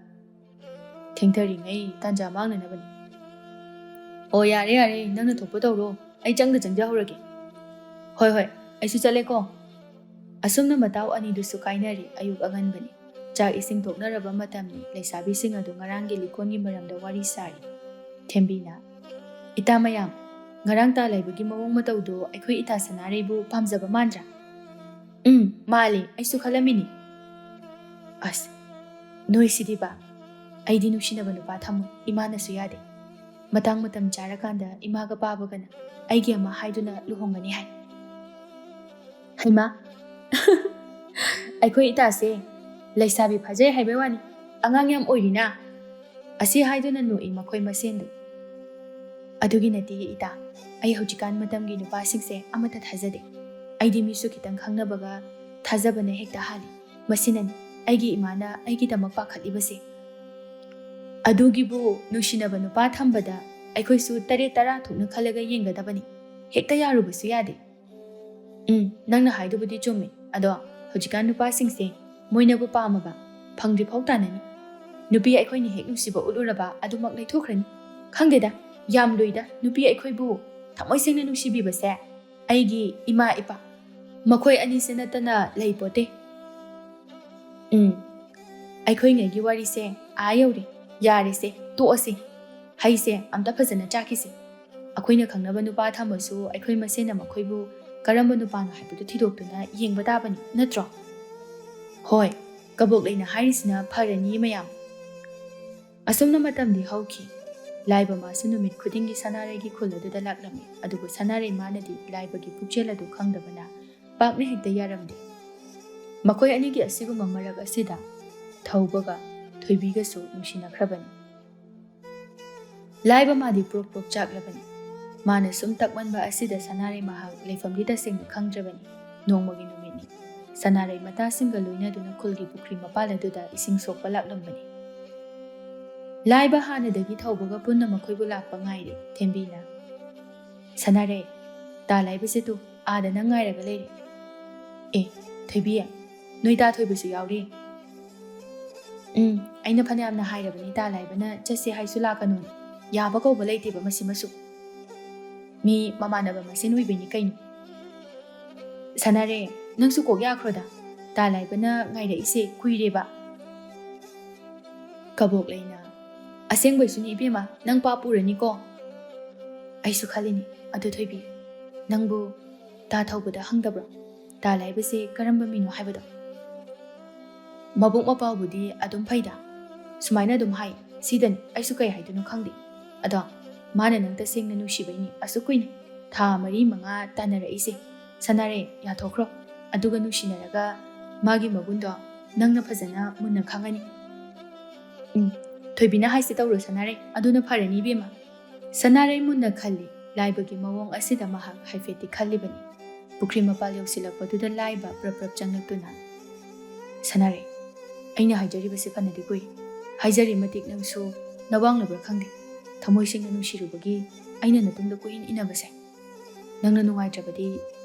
ꯊꯦꯡꯊꯔꯤꯉꯩ ꯇꯥꯟꯖꯥ ꯃꯥꯡꯅꯅꯕꯅꯤ꯫ ꯑꯣ, ꯌꯥꯔꯦ, ꯌꯥꯔꯦ, ꯅꯪꯅ ꯊꯣꯛꯄ ꯇꯧꯔꯣ, ꯑꯩ ꯆꯪꯗ ꯆꯪꯖꯍꯧꯔꯒꯦ꯫ ꯍꯣꯏ, ꯍꯣꯏ, ꯑꯩꯁꯨ ꯆꯠꯂꯦꯀꯣ꯫ ꯑꯁꯨꯝꯅ ꯃꯇꯥꯎ ꯑꯅꯤꯗꯨꯁꯨ ꯀꯥꯏꯅꯔꯦ꯫ ꯑꯌꯨꯛ ꯑꯉꯟꯕꯅꯤ꯫ ꯆꯥꯛ ꯏꯁꯤꯡ ꯊꯣꯛꯅꯔꯕ ꯃꯇꯝꯅꯤ꯫ ꯂꯩꯁꯥꯕꯤꯁꯤꯡ ꯑꯗꯨ ꯉꯔꯥꯡꯒꯤ ꯂꯤꯛꯀꯣꯟꯒꯤ ꯃꯔꯝꯗ ꯋꯥꯔꯤ ꯁꯥꯔꯤ꯫ ꯊꯦꯝꯕꯤꯅ, "ꯏꯇꯥ ꯃꯌꯥꯝ, ꯉꯔꯥꯡ ꯇꯥ ꯂꯩꯕꯒꯤ ꯃꯑꯣꯡ ꯃꯇꯧꯗꯣ ꯑꯩꯈꯣꯏ ꯏꯇꯥ ꯁꯅꯥꯔꯩꯕꯨ ꯄꯥꯝꯖꯕ ꯃꯥꯟꯗ꯭ꯔꯥ?" "ꯎꯝ, ꯃꯥꯜꯂꯤ, ꯑꯩꯁꯨ ꯈꯜꯂꯝꯃꯤꯅꯤ꯫" "ꯑꯁ, ꯅꯣꯏꯁꯤꯗꯤꯕ, ꯑꯩꯗꯤ ꯅꯨꯡꯁꯤꯅꯕ ꯅꯨꯄꯥ ꯊꯝꯃꯣꯏ, ꯏꯃꯥꯅꯁꯨ ꯌꯥꯗꯦ꯫ ꯃꯇꯥꯡ ꯃꯇꯝ ꯆꯥꯔꯀꯥꯟꯗ ꯏꯃꯥꯒ ꯄꯥꯕꯒꯅ ꯑꯩꯒꯤ ꯑꯃ ꯍꯥꯏꯗꯨꯅ ꯂꯨꯍꯣꯡꯒꯅꯤ ꯍꯥꯏ꯫" ꯍꯩꯃꯥ, ꯑꯩꯈꯣꯏ ꯏꯇꯥꯁꯦ ꯂꯩꯁꯥꯕꯤ ꯐꯥꯖꯩ ꯍꯥꯏꯕꯩ ꯋꯥꯅꯤ, ꯑꯉꯥꯡ ꯌꯥꯝ ꯑꯣꯏꯔꯤꯅ꯫ ꯑꯁꯤ ꯍꯥꯏꯗꯨꯅ ꯅꯣꯛꯏ ꯃꯈꯣꯏ ꯃꯁꯦꯟꯗꯨ꯫ ꯑꯗꯨꯒꯤ ꯅꯠꯇꯦ ꯏꯇꯥ, ꯑꯩ ꯍꯧꯖꯤꯛꯀꯥꯟ ꯃꯇꯝꯒꯤ ꯅꯨꯄꯥꯁꯤꯡꯁꯦ ꯑꯃꯠꯇ ꯊꯥꯖꯗꯦ꯫ ꯑꯩꯗꯤ ꯃꯤꯁꯨ ꯈꯤꯇꯪ ꯈꯪꯅꯕꯒ ꯊꯥꯖꯕꯅ ꯍꯦꯛꯇ ꯍꯥꯜꯂꯤ꯫ ꯃꯁꯤꯅꯅꯤ ꯑꯩꯒꯤ ꯏꯃꯥꯅ ꯑꯩꯒꯤꯗꯃꯛ ꯄꯥꯈꯠꯂꯤꯕꯁꯦ꯫ ꯑꯗꯨꯒꯤꯕꯨ ꯅꯨꯡꯁꯤꯅꯕ ꯅꯨꯄꯥ ꯊꯝꯕꯗ ꯑꯩꯈꯣꯏꯁꯨ ꯇꯔꯦꯠ ꯇꯔꯥ ꯊꯣꯛꯅ ꯈꯜꯂꯒ ꯌꯦꯡꯒꯗꯕꯅꯤ꯫ ꯍꯦꯛꯇ ꯌꯥꯔꯨꯕꯁꯨ ꯌꯥꯗꯦ꯫ ꯎꯝ, ꯅꯪꯅ ꯍꯥꯏꯗꯨꯕꯨꯗꯤ ꯆꯨꯝꯃꯤ꯫ ꯑꯗꯣ ꯍꯧꯖꯤꯛꯀꯥꯟ ꯅꯨꯄꯥꯁꯤꯡꯁꯦ ꯃꯣꯏꯅꯕꯨ ꯄꯥꯝꯃꯕ ꯐꯪꯗ꯭ꯔꯤꯐꯥꯎ ꯇꯥꯅꯅꯤ꯫ ꯅꯨꯄꯤ ꯑꯩꯈꯣꯏꯅ ꯍꯦꯛ ꯅꯨꯡꯁꯤꯕ ꯎꯠꯂꯨꯔꯕ ꯑꯗꯨꯃꯛ ꯂꯩꯊꯣꯛꯈ꯭ꯔꯅꯤ꯫ ꯈꯪꯗꯦꯗ, ꯌꯥꯝ ꯂꯨꯏꯗ ꯅꯨꯄꯤ ꯑꯩꯈꯣꯏꯕꯨ ꯊꯃꯣꯏ ꯁꯦꯡꯅ ꯅꯨꯡꯁꯤꯕꯤꯕꯁꯦ꯫ ꯑꯩꯒꯤ ꯏꯃꯥ ꯏꯄꯥ ꯃꯈꯣꯏ ꯑꯅꯤꯁꯦ ꯅꯠꯇꯅ ꯂꯩꯄꯣꯠꯇꯦ꯫ ꯎꯝ, ꯑꯩꯈꯣꯏꯉꯩꯒꯤ ꯋꯥꯔꯤꯁꯦ ꯑꯥ ꯌꯧꯔꯦ꯫ ꯌꯥꯔꯦꯁꯦ, ꯇꯣꯛꯑꯁꯦ꯫ ꯍꯩꯁꯦ ꯑꯝꯇ ꯐꯖꯅ ꯆꯥꯈꯤꯁꯦ꯫ ꯑꯩꯈꯣꯏꯅ ꯈꯪꯅꯕ ꯅꯨꯄꯥ ꯊꯝꯃꯁꯨ ꯑꯩꯈꯣꯏ ꯃꯁꯦꯟꯅ ꯃꯈꯣꯏꯕꯨ ꯀꯔꯝꯕ ꯅꯨꯄꯥꯅꯣ ꯍꯥꯏꯕꯗꯨ ꯊꯤꯗꯣꯛꯇꯨꯅ ꯌꯦꯡꯕ ꯇꯥꯕꯅꯤ, ꯅꯠꯇ꯭ꯔꯣ? ꯍꯣꯏ, ꯀꯕꯣꯛ ꯂꯩꯅ ꯍꯥꯏꯔꯤꯁꯤꯅ ꯐꯔꯅꯤ ꯃꯌꯥꯝ꯫ ꯑꯁꯨꯝꯅ ꯃꯇꯝꯗꯤ ꯍꯧꯈꯤ꯫ ꯂꯥꯏꯕ ꯃꯥꯁꯨ ꯅꯨꯃꯤꯠ ꯈꯨꯗꯤꯡꯒꯤ ꯁꯅꯥꯔꯩꯒꯤ ꯈꯨꯜ ꯑꯗꯨꯗ ꯂꯥꯛꯂꯝꯃꯤ꯫ ꯑꯗꯨꯕꯨ ꯁꯅꯥꯔꯩ ꯃꯥꯅꯗꯤ ꯂꯥꯏꯕꯒꯤ ꯄꯨꯛꯆꯦꯜ ꯑꯗꯨ ꯈꯪꯗꯕꯅ ꯄꯥꯛꯅ ꯍꯦꯛꯇ ꯌꯥꯔꯝꯗꯦ꯫ ꯃꯈꯣꯏ ꯑꯅꯤꯒꯤ ꯑꯁꯤꯒꯨꯝꯕ ꯃꯔꯛ ꯑꯁꯤꯗ ꯊꯧꯕꯒ ꯊꯣꯏꯕꯤꯒꯁꯨ ꯅꯨꯡꯁꯤꯅꯈ꯭ꯔꯕꯅꯤ꯫ ꯂꯥꯏꯕ ꯃꯥꯗꯤ ꯄ꯭ꯔꯣꯛ ꯄ꯭ꯔꯣꯛ ꯆꯥꯛꯂꯕꯅꯤ꯫ ꯃꯥꯅ ꯁꯨꯝ ꯇꯛꯃꯟꯕ ꯑꯁꯤꯗ ꯁꯅꯥꯔꯩ ꯃꯍꯥꯛ ꯂꯩꯐꯝꯗꯤ ꯇꯁꯦꯡꯅ ꯈꯪꯗ꯭ꯔꯕꯅꯤ꯫ ꯅꯣꯡꯃꯒꯤ ꯅꯨꯃꯤꯠꯅꯤ꯫ ꯁꯅꯥꯔꯩ ꯃꯇꯥꯁꯤꯡꯒ ꯂꯣꯏꯅꯗꯨꯅ ꯈꯨꯜꯒꯤ ꯄꯨꯈ꯭ꯔꯤ ꯃꯄꯥꯜ ꯑꯗꯨꯗ ꯏꯁꯤꯡ ꯁꯣꯛꯄ ꯂꯥꯛꯂꯝꯕꯅꯤ꯫ ꯂꯥꯏꯕ ꯍꯥꯟꯅꯗꯒꯤ ꯊꯧꯕꯒ ꯄꯨꯟꯅ ꯃꯈꯣꯏꯕꯨ ꯂꯥꯛꯄ ꯉꯥꯏꯔꯦ꯫ ꯊꯦꯝꯕꯤꯅ, "ꯁꯅꯥꯔꯩ, ꯇꯥ ꯂꯥꯏꯕꯁꯦ ꯇꯨ ꯑꯥꯗ ꯅꯪ ꯉꯥꯏꯔꯒ ꯂꯩꯔꯦ꯫ ꯑꯦ, ꯊꯣꯏꯕꯤ, ꯅꯣꯏ ꯇꯥ ꯊꯣꯏꯕꯁꯨ ꯌꯥꯎꯔꯦ꯫" "ꯎꯝ, ꯑꯩꯅ ꯐꯅꯌꯥꯝꯅ ꯍꯥꯏꯔꯕꯅꯤ ꯇꯥ ꯂꯥꯏꯕꯅ ꯆꯠꯁꯦ ꯍꯥꯏꯁꯨ ꯂꯥꯛꯀꯅꯨꯅ꯫ ꯌꯥꯕ ꯀꯧꯕ ꯂꯩꯇꯦꯕ ꯃꯁꯤꯃꯁꯨ꯫ ꯃꯤ ꯃꯃꯥꯟꯅꯕ ꯃꯁꯦꯟ ꯑꯣꯏꯕꯩꯅꯤ ꯀꯩꯅꯣ꯫" "ꯁꯅꯥꯔꯦ, ꯅꯪꯁꯨ ꯀꯣꯛ ꯌꯥꯈ꯭ꯔꯣꯗ꯫ ꯇꯥ ꯂꯥꯏꯕꯅ ꯉꯥꯏꯔꯛꯏꯁꯦ ꯀꯨꯏꯔꯦꯕ꯫" ꯀꯕꯣꯛ ꯂꯩꯅ, "ꯑꯁꯦꯡꯕꯩꯁꯨꯅꯤ ꯏꯕꯦꯝꯃ, ꯅꯪ ꯄꯥꯞ ꯄꯨꯔꯅꯤꯀꯣ꯫" "ꯑꯩꯁꯨ ꯈꯜꯂꯤꯅꯤ꯫ ꯑꯗꯨ ꯊꯣꯏꯕꯤ, ꯅꯪꯕꯨ ꯇꯥ ꯊꯧꯕꯗ ꯍꯪꯗꯕ꯭ꯔꯣ? ꯇꯥ ꯂꯥꯏꯕꯁꯦ ꯀꯔꯝꯕ ꯃꯤꯅꯣ ꯍꯥꯏꯕꯗꯣ?" "ꯃꯕꯨꯛ ꯃꯄꯥꯎꯕꯨꯗꯤ ꯑꯗꯨꯝ ꯐꯩꯗ꯫ ꯁꯨꯃꯥꯏꯅ ꯑꯗꯨꯝ ꯍꯥꯏ꯫ ꯁꯤꯗꯅꯤ ꯑꯩꯁꯨ ꯀꯩ ꯍꯥꯏꯗꯣꯏꯅꯣ ꯈꯪꯗꯦ꯫ ꯑꯗꯣ ꯃꯥꯅ ꯅꯪ ꯇꯁꯦꯡꯅ ꯅꯨꯡꯁꯤꯕꯩꯅꯤ ꯑꯁꯨꯛ ꯀꯨꯏꯅ, ꯊꯥ ꯃꯔꯤ ꯃꯉꯥ ꯇꯥꯟꯅꯔꯛꯏꯁꯦ꯫ ꯁꯅꯥꯔꯦ, ꯌꯥꯊꯣꯛꯈ꯭ꯔꯣ꯫ ꯑꯗꯨꯒ ꯅꯨꯡꯁꯤꯅꯔꯒ ꯃꯥꯒꯤ ꯃꯒꯨꯟꯗꯣ ꯅꯪꯅ ꯐꯖꯅ ꯃꯨꯟꯅ ꯈꯪꯉꯅꯤ꯫" "ꯎꯝ, ꯊꯣꯏꯕꯤꯅ ꯍꯥꯏꯁꯦ ꯇꯧꯔꯣ ꯁꯅꯥꯔꯩ, ꯑꯗꯨꯅ ꯐꯔꯅꯤ ꯏꯕꯦꯝꯃ꯫ ꯁꯅꯥꯔꯩ ꯃꯨꯟꯅ ꯈꯜꯂꯤ꯫ ꯂꯥꯏꯕꯒꯤ ꯃꯑꯣꯡ ꯑꯁꯤꯗ ꯃꯍꯥꯛ ꯍꯥꯏꯐꯦꯠꯇꯤ ꯈꯜꯂꯤꯕꯅꯤ꯫ ꯄꯨꯈ꯭ꯔꯤ ꯃꯄꯥꯜ ꯌꯧꯁꯤꯜꯂꯛꯄꯗꯨꯗ ꯂꯥꯏꯕ ꯄ꯭ꯔꯞ ꯄ꯭ꯔꯞ ꯆꯪꯂꯛꯇꯨꯅ, "ꯁꯅꯥꯔꯩ, ꯑꯩꯅ ꯍꯥꯏꯖꯔꯤꯕꯁꯤ ꯐꯅꯗꯤ ꯀꯨꯏ꯫ ꯍꯥꯏꯖꯔꯤ ꯃꯇꯤꯛ ꯅꯪꯁꯨ ꯅꯋꯥꯡꯂꯕ꯭ꯔꯥ ꯈꯪꯗꯦ꯫ ꯊꯃꯣꯏ ꯁꯦꯡꯅ ꯅꯨꯡꯁꯤꯔꯨꯕꯒꯤ ꯑꯩꯅ ꯅꯇꯨꯡꯗ ꯀꯣꯏꯏꯟ ꯏꯟꯅꯕꯁꯦ꯫ ꯅꯪꯅ ꯅꯨꯡꯉꯥꯏꯇ꯭ꯔꯕꯗꯤ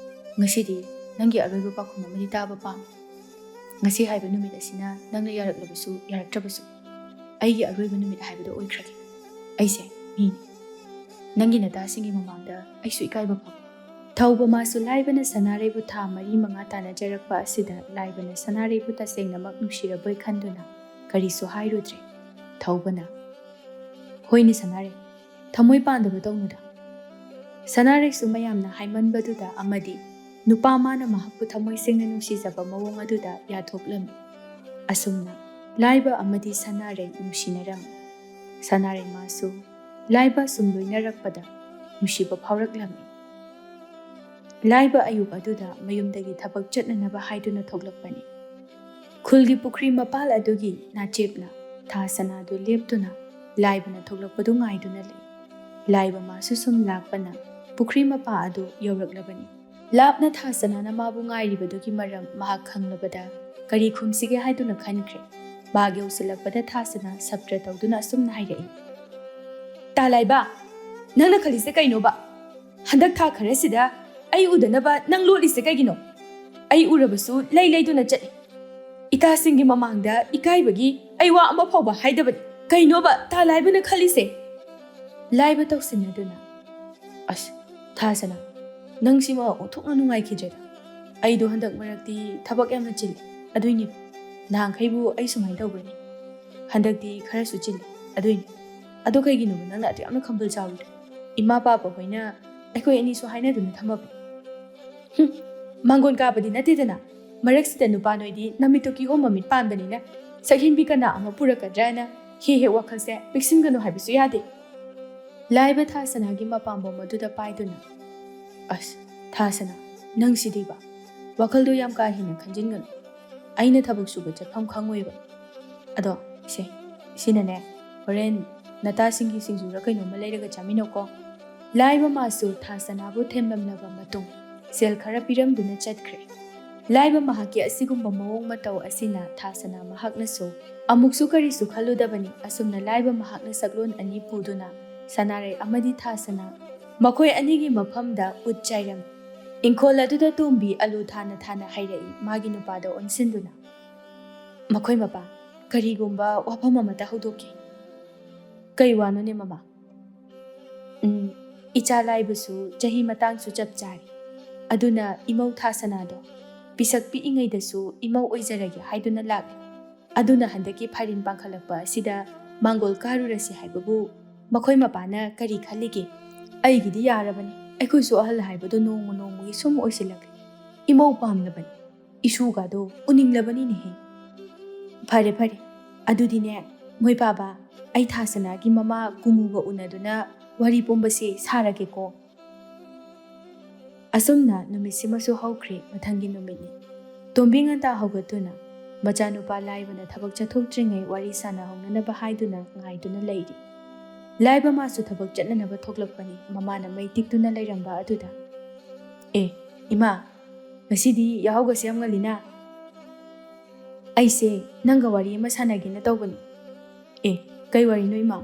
ꯉꯁꯤꯗꯤ ꯅꯪꯒꯤ ꯑꯔꯣꯏꯕ ꯄꯥꯎꯈꯨꯝ ꯑꯃꯗꯤ ꯇꯥꯕ ꯄꯥꯝꯃꯤ꯫ ꯉꯁꯤ ꯍꯥꯏꯕ ꯅꯨꯃꯤꯠ ꯑꯁꯤꯅ ꯅꯪꯅ ꯌꯥꯔꯛꯂꯕꯁꯨ ꯌꯥꯔꯛꯇ꯭ꯔꯕꯁꯨ ꯑꯩꯒꯤ ꯑꯔꯣꯏꯕ ꯅꯨꯃꯤꯠ ꯍꯥꯏꯕꯗꯨ ꯑꯣꯏꯈ꯭ꯔꯒꯦ꯫ ꯑꯩꯁꯦ ꯃꯤꯅꯤ꯫ ꯅꯪꯒꯤ ꯅꯇꯥꯁꯤꯡꯒꯤ ꯃꯃꯥꯡꯗ ꯑꯩꯁꯨ ꯏꯀꯥꯏꯕ ꯐꯥꯎꯏ"꯫ ꯊꯧꯕ ꯃꯥꯁꯨ ꯂꯥꯏꯕꯅ ꯁꯅꯥꯔꯩꯕꯨ ꯊꯥ ꯃꯔꯤ ꯃꯉꯥ ꯇꯥꯟꯅꯖꯔꯛꯄ ꯑꯁꯤꯗ ꯂꯥꯏꯕꯅ ꯁꯅꯥꯔꯩꯕꯨ ꯇꯁꯦꯡꯅꯃꯛ ꯅꯨꯡꯁꯤꯔꯕꯣꯏ ꯈꯟꯗꯨꯅ ꯀꯔꯤꯁꯨ ꯍꯥꯏꯔꯨꯗ꯭ꯔꯦ꯫ ꯊꯧꯕꯅ, "ꯍꯣꯏꯅꯦ ꯁꯅꯥꯔꯩ, ꯊꯃꯣꯏ ꯄꯥꯟꯗꯕ ꯇꯧꯅꯨꯗ"꯫ ꯁꯅꯥꯔꯩꯁꯨ ꯃꯌꯥꯝꯅ ꯍꯥꯏꯃꯟꯕꯗꯨꯗ ꯑꯃꯗꯤ ꯅꯨꯄꯥ ꯃꯥꯅ ꯃꯍꯥꯛꯄꯨ ꯊꯃꯣꯏ ꯁꯦꯡꯅ ꯅꯨꯡꯁꯤꯖꯕ ꯃꯑꯣꯡ ꯑꯗꯨꯗ ꯌꯥꯊꯣꯛꯂꯝꯃꯤ꯫ ꯑꯁꯨꯝꯅ ꯂꯥꯏꯕ ꯑꯃꯗꯤ ꯁꯅꯥꯔꯩ ꯅꯨꯡꯁꯤꯅꯔꯝꯃꯤ꯫ ꯁꯅꯥꯔꯩ ꯃꯥꯁꯨ ꯂꯥꯏꯕ ꯁꯨꯝ ꯂꯣꯏꯅꯔꯛꯄꯗ ꯅꯨꯡꯁꯤꯕ ꯐꯥꯎꯔꯛꯂꯝꯃꯤ꯫ ꯂꯥꯏꯕ ꯑꯌꯨꯛ ꯑꯗꯨꯗ ꯃꯌꯨꯝꯗꯒꯤ ꯊꯕꯛ ꯆꯠꯅꯅꯕ ꯍꯥꯏꯗꯨꯅ ꯊꯣꯛꯂꯛꯄꯅꯤ꯫ ꯈꯨꯜꯒꯤ ꯄꯨꯈ꯭ꯔꯤ ꯃꯄꯥꯜ ꯑꯗꯨꯒꯤ ꯅꯥꯆꯦꯞꯅ ꯊꯥ ꯁꯅꯥꯗꯨ ꯂꯦꯞꯇꯨꯅ ꯂꯥꯏꯕꯅ ꯊꯣꯛꯂꯛꯄꯗꯨ ꯉꯥꯏꯗꯨꯅ ꯂꯩ꯫ ꯂꯥꯏꯕ ꯃꯥꯁꯨ ꯁꯨꯝ ꯂꯥꯛꯄꯅ ꯄꯨꯈ꯭ꯔꯤ ꯃꯄꯥ ꯑꯗꯨ ꯌꯧꯔꯛꯂꯕꯅꯤ꯫ ꯂꯥꯞꯅ ꯊꯥ ꯁꯅꯥꯅ ꯃꯥꯕꯨ ꯉꯥꯏꯔꯤꯕꯗꯨꯒꯤ ꯃꯔꯝ ꯃꯍꯥꯛ ꯈꯪꯂꯕꯗ ꯀꯔꯤ ꯈꯨꯝꯁꯤꯒꯦ ꯍꯥꯏꯗꯨꯅ ꯈꯟꯈ꯭ꯔꯦ꯫ ꯃꯍꯥꯛ ꯌꯧꯁꯤꯜꯂꯛꯄꯗ ꯊꯥ ꯁꯅꯥ ꯁꯞꯇ꯭ꯔ ꯇꯧꯗꯨꯅ ꯑꯁꯨꯝꯅ ꯍꯥꯏꯔꯛꯏ, "ꯇꯥ ꯂꯥꯏꯕ, ꯅꯪꯅ ꯈꯜꯂꯤꯁꯦ ꯀꯩꯅꯣꯕ? ꯍꯟꯗꯛ ꯊꯥ ꯈꯔꯁꯤꯗ ꯑꯩ ꯎꯗꯅꯕ ꯅꯪ ꯂꯣꯠꯂꯤꯁꯦ ꯀꯩꯒꯤꯅꯣ? ꯑꯩ ꯎꯔꯕꯁꯨ ꯂꯩ ꯂꯩꯗꯨꯅ ꯆꯠꯂꯤ꯫ ꯏꯇꯥꯁꯤꯡꯒꯤ ꯃꯃꯥꯡꯗ ꯏꯀꯥꯏꯕꯒꯤ ꯑꯩ ꯋꯥ ꯑꯃ ꯐꯥꯎꯕ ꯍꯥꯏꯗꯕꯅꯤ꯫ ꯀꯩꯅꯣꯕ ꯇꯥ ꯂꯥꯏꯕꯅ ꯈꯜꯂꯤꯁꯦ?" ꯂꯥꯏꯕ ꯇꯧꯁꯤꯟꯅꯗꯨꯅ, "ꯑꯁ, ꯊꯥ ꯁꯅꯥ, ꯅꯪꯁꯤꯃ ꯑꯣꯟꯊꯣꯛꯅ ꯅꯨꯡꯉꯥꯏꯈꯤꯗ꯭ꯔꯦꯗ꯫ ꯑꯩꯗꯣ ꯍꯟꯗꯛ ꯃꯔꯛꯇꯤ ꯊꯕꯛ ꯌꯥꯝꯅ ꯆꯤꯜꯂꯤ꯫ ꯑꯗꯨꯏꯅꯦ, ꯅꯍꯥꯟꯈꯩꯕꯨ ꯑꯩ ꯁꯨꯃꯥꯏꯅ ꯇꯧꯕ꯭ꯔꯅꯦ? ꯍꯟꯗꯛꯇꯤ ꯈꯔꯁꯨ ꯆꯤꯜꯂꯤ꯫ ꯑꯗꯨꯏꯅꯦ꯫ ꯑꯗꯣ ꯀꯩꯒꯤꯅꯣꯕ ꯅꯪꯅ ꯑꯗꯨ ꯌꯥꯝꯅ ꯈꯝꯕꯜ ꯆꯥꯎꯔꯤꯗꯣ? ꯏꯃꯥ ꯄꯥꯕ ꯍꯣꯏꯅ ꯑꯩꯈꯣꯏ ꯑꯅꯤꯁꯨ ꯍꯥꯏꯅꯗꯨꯅ ꯊꯝꯃꯕꯅꯤ"꯫ "ꯍꯨꯝ, ꯃꯥꯡꯒꯣꯟ ꯀꯥꯕꯗꯤ ꯅꯠꯇꯦꯗꯅ꯫ ꯃꯔꯛꯁꯤꯗ ꯅꯨꯄꯥ ꯅꯣꯏꯗꯤ ꯅꯃꯤꯠꯇꯣ ꯀꯤꯍꯣꯝ ꯃꯃꯤꯠ ꯄꯥꯟꯕꯅꯤꯅ ꯁꯛꯍꯦꯟꯕꯤ ꯀꯅꯥ ꯑꯃ ꯄꯨꯔꯛꯀꯗ꯭ꯔꯥꯅ ꯍꯦꯛ ꯍꯦꯛ ꯋꯥꯈꯜꯁꯦ ꯄꯤꯛꯁꯤꯟꯒꯅꯨ ꯍꯥꯏꯕꯁꯨ ꯌꯥꯗꯦ"꯫ ꯂꯥꯏꯕ ꯊꯥ ꯁꯅꯥꯒꯤ ꯃꯄꯥꯝꯕꯣꯝ ꯑꯗꯨꯗ ꯄꯥꯏꯗꯨꯅ, "ꯑꯁ, ꯊꯥ ꯁꯅꯥ, ꯅꯪꯁꯤꯗꯤꯕ꯫ ꯋꯥꯈꯜꯗꯣ ꯌꯥꯝ ꯀꯥ ꯍꯦꯟꯅ ꯈꯟꯖꯤꯟꯒꯅꯨ꯫ ꯑꯩꯅ ꯊꯕꯛ ꯁꯨꯕ ꯆꯠꯐꯝ ꯈꯪꯉꯣꯏꯕ꯫ ꯑꯗꯣ, ꯁꯦ, ꯁꯤꯅꯅꯦ, "ꯍꯣꯔꯦꯟ ꯅꯇꯥꯁꯤꯡꯒꯤ ꯁꯤꯡꯖꯨꯔ ꯀꯩꯅꯣꯝꯃ ꯂꯩꯔꯒ ꯆꯥꯃꯤꯟꯅꯧꯀꯣ"꯫ ꯂꯥꯏꯕ ꯃꯥꯁꯨ ꯊꯥ ꯁꯅꯥꯕꯨ ꯊꯦꯝꯂꯝꯂꯕ ꯃꯇꯨꯡ ꯁꯦꯜ ꯈꯔ ꯄꯤꯔꯝꯗꯨꯅ ꯆꯠꯈ꯭ꯔꯦ꯫ ꯂꯥꯏꯕ ꯃꯍꯥꯛꯀꯤ ꯑꯁꯤꯒꯨꯝꯕ ꯃꯑꯣꯡ ꯃꯇꯧ ꯑꯁꯤꯅ ꯊꯥ ꯁꯅꯥ ꯃꯍꯥꯛꯅꯁꯨ ꯑꯃꯨꯛꯁꯨ ꯀꯔꯤꯁꯨ ꯈꯜꯂꯨꯗꯕꯅꯤ꯫ ꯑꯁꯨꯝꯅ ꯂꯥꯏꯕ ꯃꯍꯥꯛꯅ ꯁꯛꯂꯣꯟ ꯑꯅꯤ ꯄꯨꯗꯨꯅ ꯁꯅꯥꯔꯩ ꯑꯃꯗꯤ ꯊꯥ ꯁꯅꯥ ꯃꯈꯣꯏ ꯑꯅꯤꯒꯤ ꯃꯐꯝꯗ ꯎꯠ ꯆꯥꯏꯔꯝꯃꯤ꯫ ꯏꯪꯈꯣꯜ ꯑꯗꯨꯗ ꯇꯣꯝꯕꯤ ꯑꯂꯨ ꯊꯥꯅ ꯊꯥꯅ ꯍꯥꯏꯔꯛꯏ, ꯃꯥꯒꯤ ꯅꯨꯄꯥꯗ ꯑꯣꯟꯁꯤꯟꯗꯨꯅ꯫ "ꯃꯈꯣꯏ ꯃꯄꯥ, ꯀꯔꯤꯒꯨꯝꯕ ꯋꯥꯐꯝ ꯑꯃꯇ ꯍꯧꯗꯣꯛꯀꯦ"꯫ "ꯀꯩ ꯋꯥꯅꯣꯅꯦ ꯃꯃꯥ?" "ꯎꯝ, ꯏꯆꯥ ꯂꯥꯏꯕꯁꯨ ꯆꯍꯤ ꯃꯇꯥꯡꯁꯨ ꯆꯞ ꯆꯥꯔꯤ꯫ ꯑꯗꯨꯅ ꯏꯃꯧ ꯊꯥ ꯁꯅꯥꯗꯣ ꯄꯤꯁꯛ ꯄꯤꯛꯏꯉꯩꯗꯁꯨ ꯏꯃꯧ ꯑꯣꯏꯖꯔꯒꯦ ꯍꯥꯏꯗꯨꯅ ꯂꯥꯛꯂꯤ꯫ ꯑꯗꯨꯅ ꯍꯟꯗꯛꯀꯤ ꯐꯥꯏꯔꯦꯟ ꯄꯥꯡꯈꯠꯂꯛꯄ ꯑꯁꯤꯗ ꯃꯥꯡꯒꯣꯜ ꯀꯥꯔꯨꯔꯁꯤ ꯍꯥꯏꯕꯕꯨ ꯃꯈꯣꯏ ꯃꯄꯥꯅ ꯀꯔꯤ ꯈꯜꯂꯤꯒꯦ? ꯑꯩꯒꯤꯗꯤ ꯌꯥꯔꯕꯅꯤ, ꯑꯩꯈꯣꯏꯁꯨ ꯑꯍꯜ ꯍꯥꯏꯕꯗꯣ ꯅꯣꯡꯃ ꯅꯣꯡꯃꯒꯤ ꯁꯨꯝ ꯑꯣꯏꯁꯤꯜꯂꯛꯂꯦ꯫ ꯏꯃꯧ ꯄꯥꯝꯂꯕꯅꯤ, ꯏꯁꯨꯒꯗꯣ ꯎꯅꯤꯡꯂꯕꯅꯤꯅꯦꯍꯦ"꯫ "ꯐꯔꯦ ꯐꯔꯦ, ꯑꯗꯨꯗꯤꯅꯦ ꯃꯣꯏ ꯄꯥꯕ, ꯑꯩ ꯊꯥ ꯁꯅꯥꯒꯤ ꯃꯃꯥ ꯀꯨꯃꯨꯒ ꯎꯅꯗꯨꯅ ꯋꯥꯔꯤ ꯄꯨꯝꯕꯁꯦ ꯁꯥꯔꯒꯦꯀꯣ"꯫ ꯑꯁꯨꯝꯅ ꯅꯨꯃꯤꯠꯁꯤꯃꯁꯨ ꯍꯧꯈ꯭ꯔꯦ꯫ ꯃꯊꯪꯒꯤ ꯅꯨꯃꯤꯠꯅꯤ꯫ ꯇꯣꯝꯕꯤ ꯉꯟꯇꯥ ꯍꯧꯒꯠꯇꯨꯅ ꯃꯆꯥꯅꯨꯄꯥ ꯂꯥꯏꯕꯅ ꯊꯕꯛ ꯆꯠꯊꯣꯛꯇ꯭ꯔꯤꯉꯩ ꯋꯥꯔꯤ ꯁꯥꯟꯅꯍꯧꯅꯅꯕ ꯍꯥꯏꯗꯨꯅ ꯉꯥꯏꯗꯨꯅ ꯂꯩꯔꯤ꯫ ꯂꯥꯏꯕ ꯃꯥꯁꯨ ꯊꯕꯛ ꯆꯠꯅꯅꯕ ꯊꯣꯛꯂꯛꯄꯅꯤ꯫ ꯃꯃꯥꯅ ꯃꯩ ꯇꯤꯛꯇꯨꯅ ꯂꯩꯔꯝꯕ ꯑꯗꯨꯗ, "ꯑꯦ, ꯏꯃꯥ, ꯉꯁꯤꯗꯤ ꯌꯥꯍꯧꯒꯁꯦ ꯌꯥꯝ ꯉꯜꯂꯤꯅ?" "ꯑꯩꯁꯦ ꯅꯪꯒ ꯋꯥꯔꯤ ꯑꯃ ꯁꯥꯟꯅꯒꯦꯅ ꯇꯧꯕꯅꯤ"꯫ "ꯑꯦ, ꯀꯩ ꯋꯥꯔꯤꯅꯣ ꯏꯃꯥ?"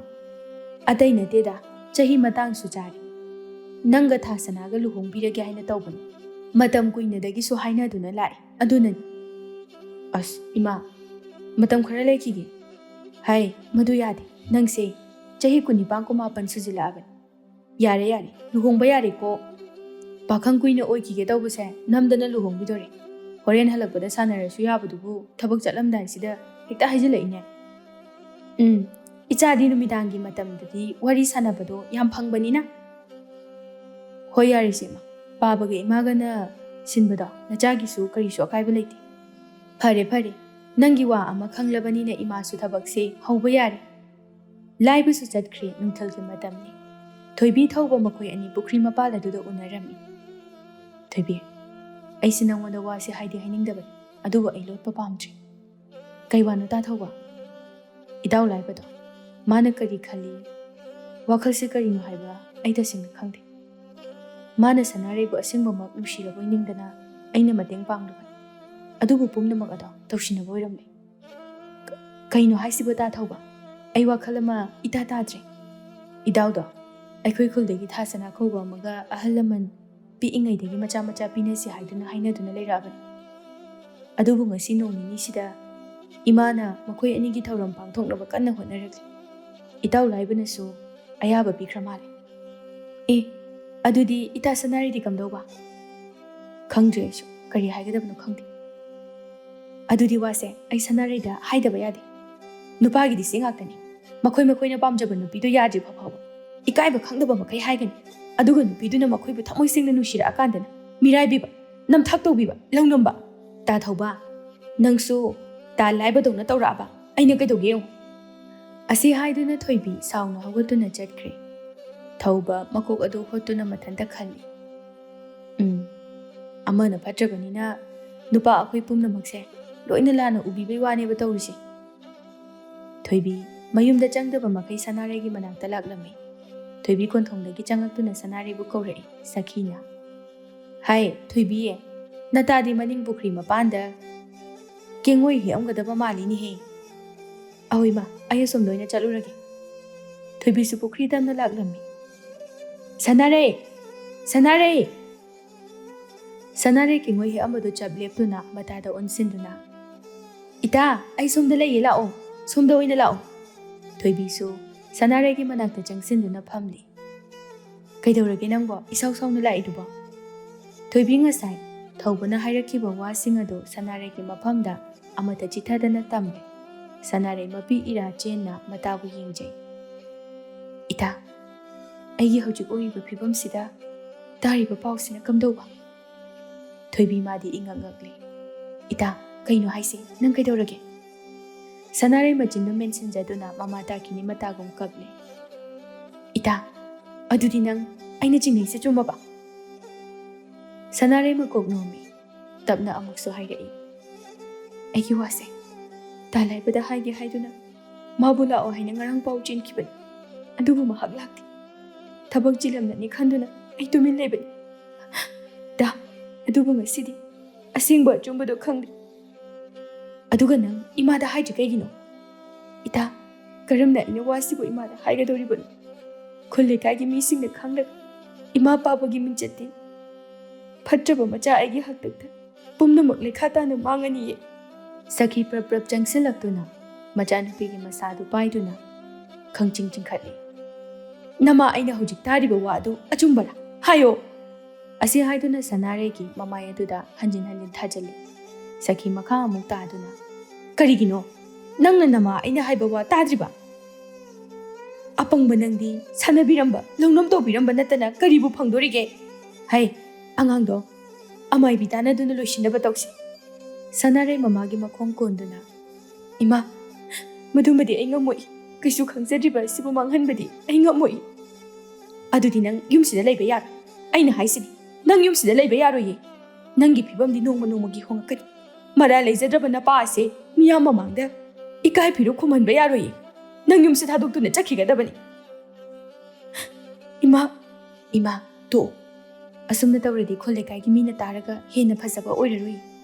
"ꯑꯇꯩ ꯅꯠꯇꯦꯗ, ꯆꯍꯤ ꯃꯇꯥꯡꯁꯨ ꯆꯥꯔꯦ꯫ ꯅꯪꯒ ꯊꯥ ꯁꯅꯥꯒ ꯂꯨꯍꯣꯡꯕꯤꯔꯒꯦ ꯍꯥꯏꯅ ꯇꯧꯕꯅꯤ꯫ ꯃꯇꯝ ꯀꯨꯏꯅꯗꯒꯤꯁꯨ ꯍꯥꯏꯅꯗꯨꯅ ꯂꯥꯛꯑꯦ, ꯑꯗꯨꯅꯅꯤ"꯫ "ꯑꯁ ꯏꯃꯥ, ꯃꯇꯝ ꯈꯔ ꯂꯩꯈꯤꯒꯦ"꯫ "ꯍꯥꯏ, ꯃꯗꯨ ꯌꯥꯗꯦ꯫ ꯅꯪꯁꯦ ꯆꯍꯤ ꯀꯨꯟꯅꯤꯄꯥꯟ ꯀꯨꯟꯃꯥꯄꯟ ꯁꯨꯖꯤꯜꯂꯛꯑꯕꯅꯤ꯫ ꯌꯥꯔꯦ ꯌꯥꯔꯦ, ꯂꯨꯍꯣꯡꯕ ꯌꯥꯔꯦꯀꯣ꯫ ꯄꯥꯈꯪ ꯀꯨꯏꯅ ꯑꯣꯏꯈꯤꯒꯦ ꯇꯧꯕꯁꯦ ꯅꯝꯗꯅ ꯂꯨꯍꯣꯡꯕꯤꯗꯣꯔꯦ꯫ ꯍꯣꯔꯦꯟ ꯍꯜꯂꯛꯄꯗ ꯁꯥꯟꯅꯔꯁꯨ ꯌꯥꯕꯗꯨꯕꯨ ꯊꯕꯛ ꯆꯠꯂꯝꯗꯥꯏꯁꯤꯗ ꯍꯦꯛꯇ ꯍꯥꯏꯖꯤꯜꯂꯛꯏꯅꯦ"꯫ "ꯎꯝ, ꯏꯆꯥꯗꯤ ꯅꯨꯃꯤꯗꯥꯡꯒꯤ ꯃꯇꯝꯗꯗꯤ ꯋꯥꯔꯤ ꯁꯥꯟꯅꯕꯗꯣ ꯌꯥꯝ ꯐꯪꯕꯅꯤꯅ"꯫ "ꯍꯣꯏ, ꯌꯥꯔꯦꯁꯦ ꯏꯃꯥ, ꯄꯥꯕꯒ ꯏꯃꯥꯒꯅ ꯁꯤꯟꯕꯗꯣ ꯅꯆꯥꯒꯤꯁꯨ ꯀꯔꯤꯁꯨ ꯑꯀꯥꯏꯕ ꯂꯩꯇꯦ"꯫ "ꯐꯔꯦ ꯐꯔꯦ, ꯅꯪꯒꯤ ꯋꯥ ꯑꯃ ꯈꯪꯂꯕꯅꯤꯅ ꯏꯃꯥꯁꯨ ꯊꯕꯛꯁꯦ ꯍꯧꯕ ꯌꯥꯔꯦ"꯫ ꯂꯥꯏꯕꯁꯨ ꯆꯠꯈ꯭ꯔꯦ꯫ ꯅꯨꯡꯊꯤꯜꯒꯤ ꯃꯇꯝꯅꯤ꯫ ꯊꯣꯏꯕꯤ ꯊꯧꯕ ꯃꯈꯣꯏ ꯑꯅꯤ ꯄꯨꯈ꯭ꯔꯤ ꯃꯄꯥꯜ ꯑꯗꯨꯗ ꯎꯅꯔꯝꯃꯤ꯫ "ꯊꯣꯏꯕꯤ, ꯑꯩꯁꯦ ꯅꯪꯉꯣꯟꯗ ꯋꯥꯁꯦ ꯍꯥꯏꯗꯤ ꯍꯥꯏꯅꯤꯡꯗꯕꯅꯤ, ꯑꯗꯨꯕꯨ ꯑꯩ ꯂꯣꯠꯄ ꯄꯥꯝꯗ꯭ꯔꯦ"꯫ "ꯀꯩ ꯋꯥꯅꯣ ꯇꯥ ꯊꯧꯕ?" "ꯏꯇꯥꯎ ꯂꯥꯏꯕꯗꯣ ꯃꯥꯅ ꯀꯔꯤ ꯈꯜꯂꯤ, ꯋꯥꯈꯜꯁꯦ ꯀꯔꯤꯅꯣ ꯍꯥꯏꯕ ꯑꯩ ꯇꯁꯦꯡꯅ ꯈꯪꯗꯦ꯫ ꯃꯥꯅ ꯁꯅꯥꯔꯩꯕꯨ ꯑꯁꯦꯡꯕꯃꯛ ꯅꯨꯡꯁꯤꯔꯕꯣꯏ ꯅꯤꯡꯗꯅ ꯑꯩꯅ ꯃꯇꯦꯡ ꯄꯥꯡꯂꯨꯕꯅꯤ꯫ ꯑꯗꯨꯕꯨ ꯄꯨꯝꯅꯃꯛ ꯑꯗꯣ ꯇꯧꯁꯤꯟꯅꯕ ꯑꯣꯏꯔꯝꯂꯦ꯫ ꯀ-, ꯀꯩꯅꯣ ꯍꯥꯏꯁꯤꯕꯣ, ꯇꯥ ꯊꯧꯕ? ꯑꯩ ꯋꯥꯈꯜ ꯑꯃ ꯏꯇꯥ ꯇꯥꯗ꯭ꯔꯦ꯫ ꯏꯇꯥꯎꯗꯣ ꯑꯩꯈꯣꯏ ꯈꯨꯜꯗꯒꯤ ꯊꯥ ꯁꯅꯥ ꯀꯧꯕ ꯑꯃꯒ ꯑꯍꯜ ꯂꯃꯟ ꯄꯤꯛꯏꯉꯩꯗꯒꯤ ꯃꯆꯥ ꯃꯆꯥ ꯄꯤꯅꯁꯤ ꯍꯥꯏꯗꯨꯅ ꯍꯥꯏꯅꯗꯨꯅ ꯂꯩꯔꯛꯑꯕꯅꯤ꯫ ꯑꯗꯨꯕꯨ ꯉꯁꯤ ꯅꯣꯡ ꯅꯤꯅꯤꯁꯤꯗ ꯏꯃꯥꯅ ꯃꯈꯣꯏ ꯑꯅꯤꯒꯤ ꯊꯧꯔꯝ ꯄꯥꯡꯊꯣꯛꯅꯕ ꯀꯟꯅ ꯍꯣꯠꯅꯔꯛꯂꯤ꯫ ꯏꯇꯥꯎ ꯂꯥꯏꯕꯅꯁꯨ ꯑꯌꯥꯕ ꯄꯤꯈ꯭ꯔ ꯃꯥꯜꯂꯦ꯫ ꯑꯦ, ꯑꯗꯨꯗꯤ ꯏꯇꯥ ꯁꯅꯥꯔꯩꯗꯤ ꯀꯝꯗꯧꯕ? ꯈꯪꯗ꯭ꯔꯦ ꯑꯩꯁꯨ, ꯀꯔꯤ ꯍꯥꯏꯒꯗꯕꯅꯣ ꯈꯪꯗꯦ꯫ ꯑꯗꯨꯗꯤ ꯋꯥꯁꯦ ꯑꯩ ꯁꯅꯥꯔꯩꯗ ꯍꯥꯏꯗꯕ ꯌꯥꯗꯦ꯫ ꯅꯨꯄꯥꯒꯤꯗꯤ ꯁꯤ ꯉꯥꯛꯇꯅꯤ꯫ ꯃꯈꯣꯏ ꯃꯈꯣꯏꯅ ꯄꯥꯝꯖꯕ ꯅꯨꯄꯤꯗꯣ ꯌꯥꯗ꯭ꯔꯤꯕ ꯐꯥꯎꯕ ꯏꯀꯥꯏꯕ ꯈꯪꯗꯕ ꯃꯈꯩ ꯍꯥꯏꯒꯅꯤ꯫ ꯑꯗꯨꯒ ꯅꯨꯄꯤꯗꯨꯅ ꯃꯈꯣꯏꯕꯨ ꯊꯃꯣꯏ ꯁꯦꯡꯅ ꯅꯨꯡꯁꯤꯔꯛꯑꯀꯥꯟꯗꯅ ꯃꯤꯔꯥꯏꯕꯤꯕ, ꯅꯝꯊꯥꯛ ꯇꯧꯕꯤꯕ, ꯂꯧꯅꯝꯕ꯫ ꯇꯥ ꯊꯧꯕ, ꯅꯪꯁꯨ ꯇꯥ ꯂꯥꯏꯕꯗꯧꯅ ꯇꯧꯔꯛꯑꯕ? ꯑꯩꯅ ꯀꯩꯗꯧꯒꯦ ꯌꯦꯡꯉꯨ꯫ ꯑꯁꯤ ꯍꯥꯏꯗꯨꯅ ꯊꯣꯏꯕꯤ ꯁꯥꯎꯅ ꯍꯧꯒꯠꯇꯨꯅ ꯆꯠꯈ꯭ꯔꯦ꯫ ꯊꯧꯕ ꯃꯀꯣꯛ ꯑꯗꯨ ꯍꯣꯠꯇꯨꯅ ꯃꯊꯟꯇ ꯈꯜꯂꯤ꯫ ꯎꯝ, ꯑꯃꯅ ꯐꯠꯇ꯭ꯔꯕꯅꯤꯅ ꯅꯨꯄꯥ ꯑꯩꯈꯣꯏ ꯄꯨꯝꯅꯃꯛꯁꯦ ꯂꯣꯏꯅ ꯂꯥꯟꯅ ꯎꯕꯤꯕꯩ ꯋꯥꯅꯦꯕ ꯇꯧꯔꯤꯁꯦ꯫ ꯊꯣꯏꯕꯤ ꯃꯌꯨꯝꯗ ꯆꯪꯗꯕ ꯃꯈꯩ ꯁꯅꯥꯔꯩꯒꯤ ꯃꯅꯥꯛꯇ ꯂꯥꯛꯂꯝꯃꯤ꯫ ꯊꯣꯏꯕꯤ ꯀꯣꯟꯊꯣꯡꯗꯒꯤ ꯆꯪꯉꯛꯇꯨꯅ ꯁꯅꯥꯔꯩꯕꯨ ꯀꯧꯔꯛꯏ ꯁꯈꯤꯅ꯫ ꯍꯥꯏ, ꯊꯣꯏꯕꯤ, ꯅꯇꯥꯗꯤ ꯃꯅꯤꯡ ꯄꯨꯈ꯭ꯔꯤ ꯃꯄꯥꯟꯗ ꯀꯦꯡꯉꯣꯏ ꯍꯦꯛꯑꯝꯒꯗꯕ ꯃꯥꯜꯂꯤꯅꯦꯍꯦ꯫ ꯑꯍꯣꯏ ꯃꯥ, ꯑꯩ ꯑꯁꯣꯝꯗ ꯑꯣꯏꯅ ꯆꯠꯂꯨꯔꯒꯦ꯫ ꯊꯣꯏꯕꯤꯁꯨ ꯄꯨꯈ꯭ꯔꯤ ꯇꯝꯅ ꯂꯥꯛꯂꯝꯃꯤ꯫ ꯁꯅꯥꯔꯩ! ꯁꯅꯥꯔꯩ! ꯁꯅꯥꯔꯩ ꯀꯦꯡꯉꯣꯏ ꯍꯦꯛꯑꯝꯕꯗꯨ ꯆꯞ ꯂꯦꯞꯇꯨꯅ ꯃꯇꯥꯗ ꯑꯣꯟꯁꯤꯟꯗꯨꯅ, "ꯏꯇꯥ, ꯑꯩ ꯁꯣꯝꯗ ꯂꯩꯌꯦ, ꯂꯥꯛꯑꯣ, ꯁꯣꯝꯗ ꯑꯣꯏꯅ ꯂꯥꯛꯑꯣ꯫" ꯊꯣꯏꯕꯤꯁꯨ ꯁꯅꯥꯔꯩꯒꯤ ꯃꯅꯥꯛꯇ ꯆꯪꯁꯤꯟꯗꯨꯅ ꯐꯝꯂꯤ꯫ "ꯀꯩꯗꯧꯔꯒꯦ ꯅꯪꯕꯣ? ꯏꯁꯥꯎ ꯁꯥꯎꯅ ꯂꯥꯛꯏꯗꯨꯕꯣ?" ꯊꯣꯏꯕꯤ ꯉꯁꯥꯏ ꯊꯧꯕꯅ ꯍꯥꯏꯔꯛꯈꯤꯕ ꯋꯥꯁꯤꯡ ꯑꯗꯨ ꯁꯅꯥꯔꯩꯒꯤ ꯃꯐꯝꯗ ꯑꯃꯠꯇ ꯆꯤꯊꯗꯅ ꯇꯝꯂꯦ꯫ ꯁꯅꯥꯔꯩ ꯃꯄꯤ ꯏꯔꯥ ꯆꯦꯟꯅ ꯃꯇꯥꯕꯨ ꯌꯦꯡꯖꯩ꯫ "ꯏꯇꯥ, ꯑꯩꯒꯤ ꯍꯧꯖꯤꯛ ꯑꯣꯏꯔꯤꯕ ꯐꯤꯕꯝꯁꯤꯗ ꯇꯥꯔꯤꯕ ꯄꯥꯎꯁꯤꯅ ꯀꯝꯗꯧꯕ?" ꯊꯣꯏꯕꯤ ꯃꯥꯗꯤ ꯏꯉꯛ ꯉꯛꯂꯤ꯫ "ꯏꯇꯥ, ꯀꯩꯅꯣ ꯍꯥꯏꯁꯦ? ꯅꯪ ꯀꯩꯗꯧꯔꯒꯦ?" ꯁꯅꯥꯔꯩ ꯃꯆꯤꯟꯗꯨ ꯃꯦꯟꯁꯤꯟꯖꯗꯨꯅ ꯃꯃꯥ ꯇꯥꯈꯤꯅꯤ ꯃꯇꯥꯒꯨꯝ ꯀꯞꯂꯤ꯫ "ꯏꯇꯥ, ꯑꯗꯨꯗꯤ ꯅꯪ ꯑꯩꯅ ꯆꯤꯡꯅꯩꯁꯦ ꯆꯨꯝꯃꯕ?" ꯁꯅꯥꯔꯩ ꯃꯀꯣꯛ ꯅꯣꯝꯃꯤ꯫ ꯇꯞꯅ ꯑꯃꯨꯛꯁꯨ ꯍꯥꯏꯔꯛꯏ, "ꯑꯩꯒꯤ ꯋꯥꯁꯦ ꯇꯥ ꯂꯥꯏꯕꯗ ꯍꯥꯏꯒꯦ ꯍꯥꯏꯗꯨꯅ ꯃꯥꯕꯨ ꯂꯥꯛꯑꯣ ꯍꯥꯏꯅ ꯉꯔꯥꯡ ꯄꯥꯎ ꯆꯦꯟꯈꯤꯕꯅꯤ, ꯑꯗꯨꯕꯨ ꯃꯍꯥꯛ ꯂꯥꯛꯇꯦ꯫ ꯊꯕꯛ ꯆꯤꯜꯂꯝꯂꯅꯤ ꯈꯟꯗꯨꯅ ꯑꯩ ꯇꯨꯃꯤꯟ ꯂꯩꯕꯅꯤ꯫ ꯏꯇꯥ, ꯑꯗꯨꯕꯨ ꯉꯁꯤꯗꯤ ꯑꯁꯦꯡꯕ ꯑꯆꯨꯝꯕꯗꯣ ꯈꯪꯗꯦ꯫ ꯑꯗꯨꯒ ꯅꯪ ꯏꯃꯥꯗ ꯍꯥꯏꯗ꯭ꯔꯤ ꯀꯩꯒꯤꯅꯣ? ꯏꯇꯥ, ꯀꯔꯝꯅ ꯑꯩꯅ ꯋꯥꯁꯤꯕꯨ ꯏꯃꯥꯗ ꯍꯥꯏꯒꯗꯧꯔꯤꯕꯅꯣ? ꯈꯨꯜ ꯂꯩꯀꯥꯏꯒꯤ ꯃꯤꯁꯤꯡꯅ ꯈꯪꯂꯒ ꯏꯃꯥ ꯄꯥꯕꯒꯤ ꯃꯤꯡꯆꯠꯇꯤ ꯐꯠꯇ꯭ꯔꯕ ꯃꯆꯥ ꯑꯩꯒꯤ ꯍꯥꯛꯇꯛꯇ ꯄꯨꯝꯅꯃꯛ ꯂꯩꯈꯥ ꯇꯥꯅ ꯃꯥꯡꯉꯅꯤꯌꯦ꯫ ꯁꯈꯤ ꯄ꯭ꯔꯞ ꯄ꯭ꯔꯞ ꯆꯪꯁꯤꯜꯂꯛꯇꯨꯅ ꯃꯆꯥꯅꯨꯄꯤꯒꯤ ꯃꯁꯥꯗꯨ ꯄꯥꯏꯗꯨꯅ ꯈꯪꯆꯤꯡ ꯆꯤꯡꯈꯠꯂꯤ꯫ "ꯅꯃꯥ, ꯑꯩꯅ ꯍꯧꯖꯤꯛ ꯇꯥꯔꯤꯕ ꯋꯥ ꯑꯗꯨ ꯑꯆꯨꯝꯕꯔꯥ? ꯍꯥꯏꯌꯣ!" ꯑꯁꯤ ꯍꯥꯏꯗꯨꯅ ꯁꯅꯥꯔꯩꯒꯤ ꯃꯃꯥꯏ ꯑꯗꯨꯗ ꯍꯟꯖꯤꯟ ꯍꯟꯖꯤꯟ ꯊꯥꯖꯤꯜꯂꯤ꯫ ꯁꯈꯤ ꯃꯈꯥ ꯑꯃꯨꯛ ꯇꯥꯗꯨꯅ, "ꯀꯔꯤꯒꯤꯅꯣ? ꯅꯪꯅ ꯅꯃꯥ ꯑꯩꯅ ꯍꯥꯏꯕ ꯋꯥ ꯇꯥꯗ꯭ꯔꯤꯕ? ꯑꯄꯪꯕ ꯅꯪꯗꯤ ꯁꯥꯟꯅꯕꯤꯔꯝꯕ, ꯂꯧꯅꯝ ꯇꯧꯕꯤꯔꯝꯕ ꯅꯠꯇꯅ ꯀꯔꯤꯕꯨ ꯐꯪꯗꯣꯔꯤꯒꯦ? ꯍꯩ, ꯑꯉꯥꯡꯗꯣ ꯑꯃꯥꯏꯕꯤ ꯇꯥꯟꯅꯗꯨꯅ ꯂꯣꯏꯁꯤꯟꯅꯕ ꯇꯧꯁꯤ꯫" ꯁꯅꯥꯔꯩ ꯃꯃꯥꯒꯤ ꯃꯈꯣꯡ ꯀꯣꯟꯗꯨꯅ, "ꯏꯃꯥ, ꯃꯗꯨꯃꯗꯤ ꯑꯩ ꯉꯝꯃꯣꯏ꯫ ꯀꯩꯁꯨ ꯈꯪꯖꯗ꯭ꯔꯤꯕ ꯑꯁꯤꯕꯨ ꯃꯥꯡꯍꯟꯕꯗꯤ ꯑꯩ ꯉꯝꯃꯣꯏ꯫" "ꯑꯗꯨꯗꯤ ꯅꯪ ꯌꯨꯝꯁꯤꯗ ꯂꯩꯕ ꯌꯥꯔꯣꯏ꯫ ꯑꯩꯅ ꯍꯥꯏꯁꯤꯅꯤ, ꯅꯪ ꯌꯨꯝꯁꯤꯗ ꯂꯩꯕ ꯌꯥꯔꯣꯏꯌꯦ꯫ ꯅꯪꯒꯤ ꯐꯤꯕꯝꯗꯤ ꯅꯣꯡꯃ ꯅꯣꯡꯃꯒꯤ ꯍꯣꯡꯉꯛꯀꯅꯤ꯫ ꯃꯔꯥ ꯂꯩꯖꯗ꯭ꯔꯕ ꯅꯄꯥ ꯑꯁꯦ ꯃꯤꯌꯥꯝ ꯃꯃꯥꯡꯗ ꯏꯀꯥꯏ ꯐꯤꯔꯨꯛ ꯈꯨꯝꯍꯟꯕ ꯌꯥꯔꯣꯏꯌꯦ꯫ ꯅꯪ ꯌꯨꯝꯁꯤ ꯊꯥꯗꯣꯛꯇꯨꯅ ꯆꯠꯈꯤꯒꯗꯕꯅꯤ꯫" "ꯏꯃꯥ, ꯏꯃꯥ, ꯇꯣꯛꯑꯣ꯫ ꯑꯁꯨꯝꯅ ꯇꯧꯔꯗꯤ ꯈꯨꯜ ꯂꯩꯀꯥꯏꯒꯤ ꯃꯤꯅ ꯇꯥꯔꯒ ꯍꯦꯟꯅ ꯐꯖꯕ ꯑꯣꯏꯔꯔꯣꯏ꯫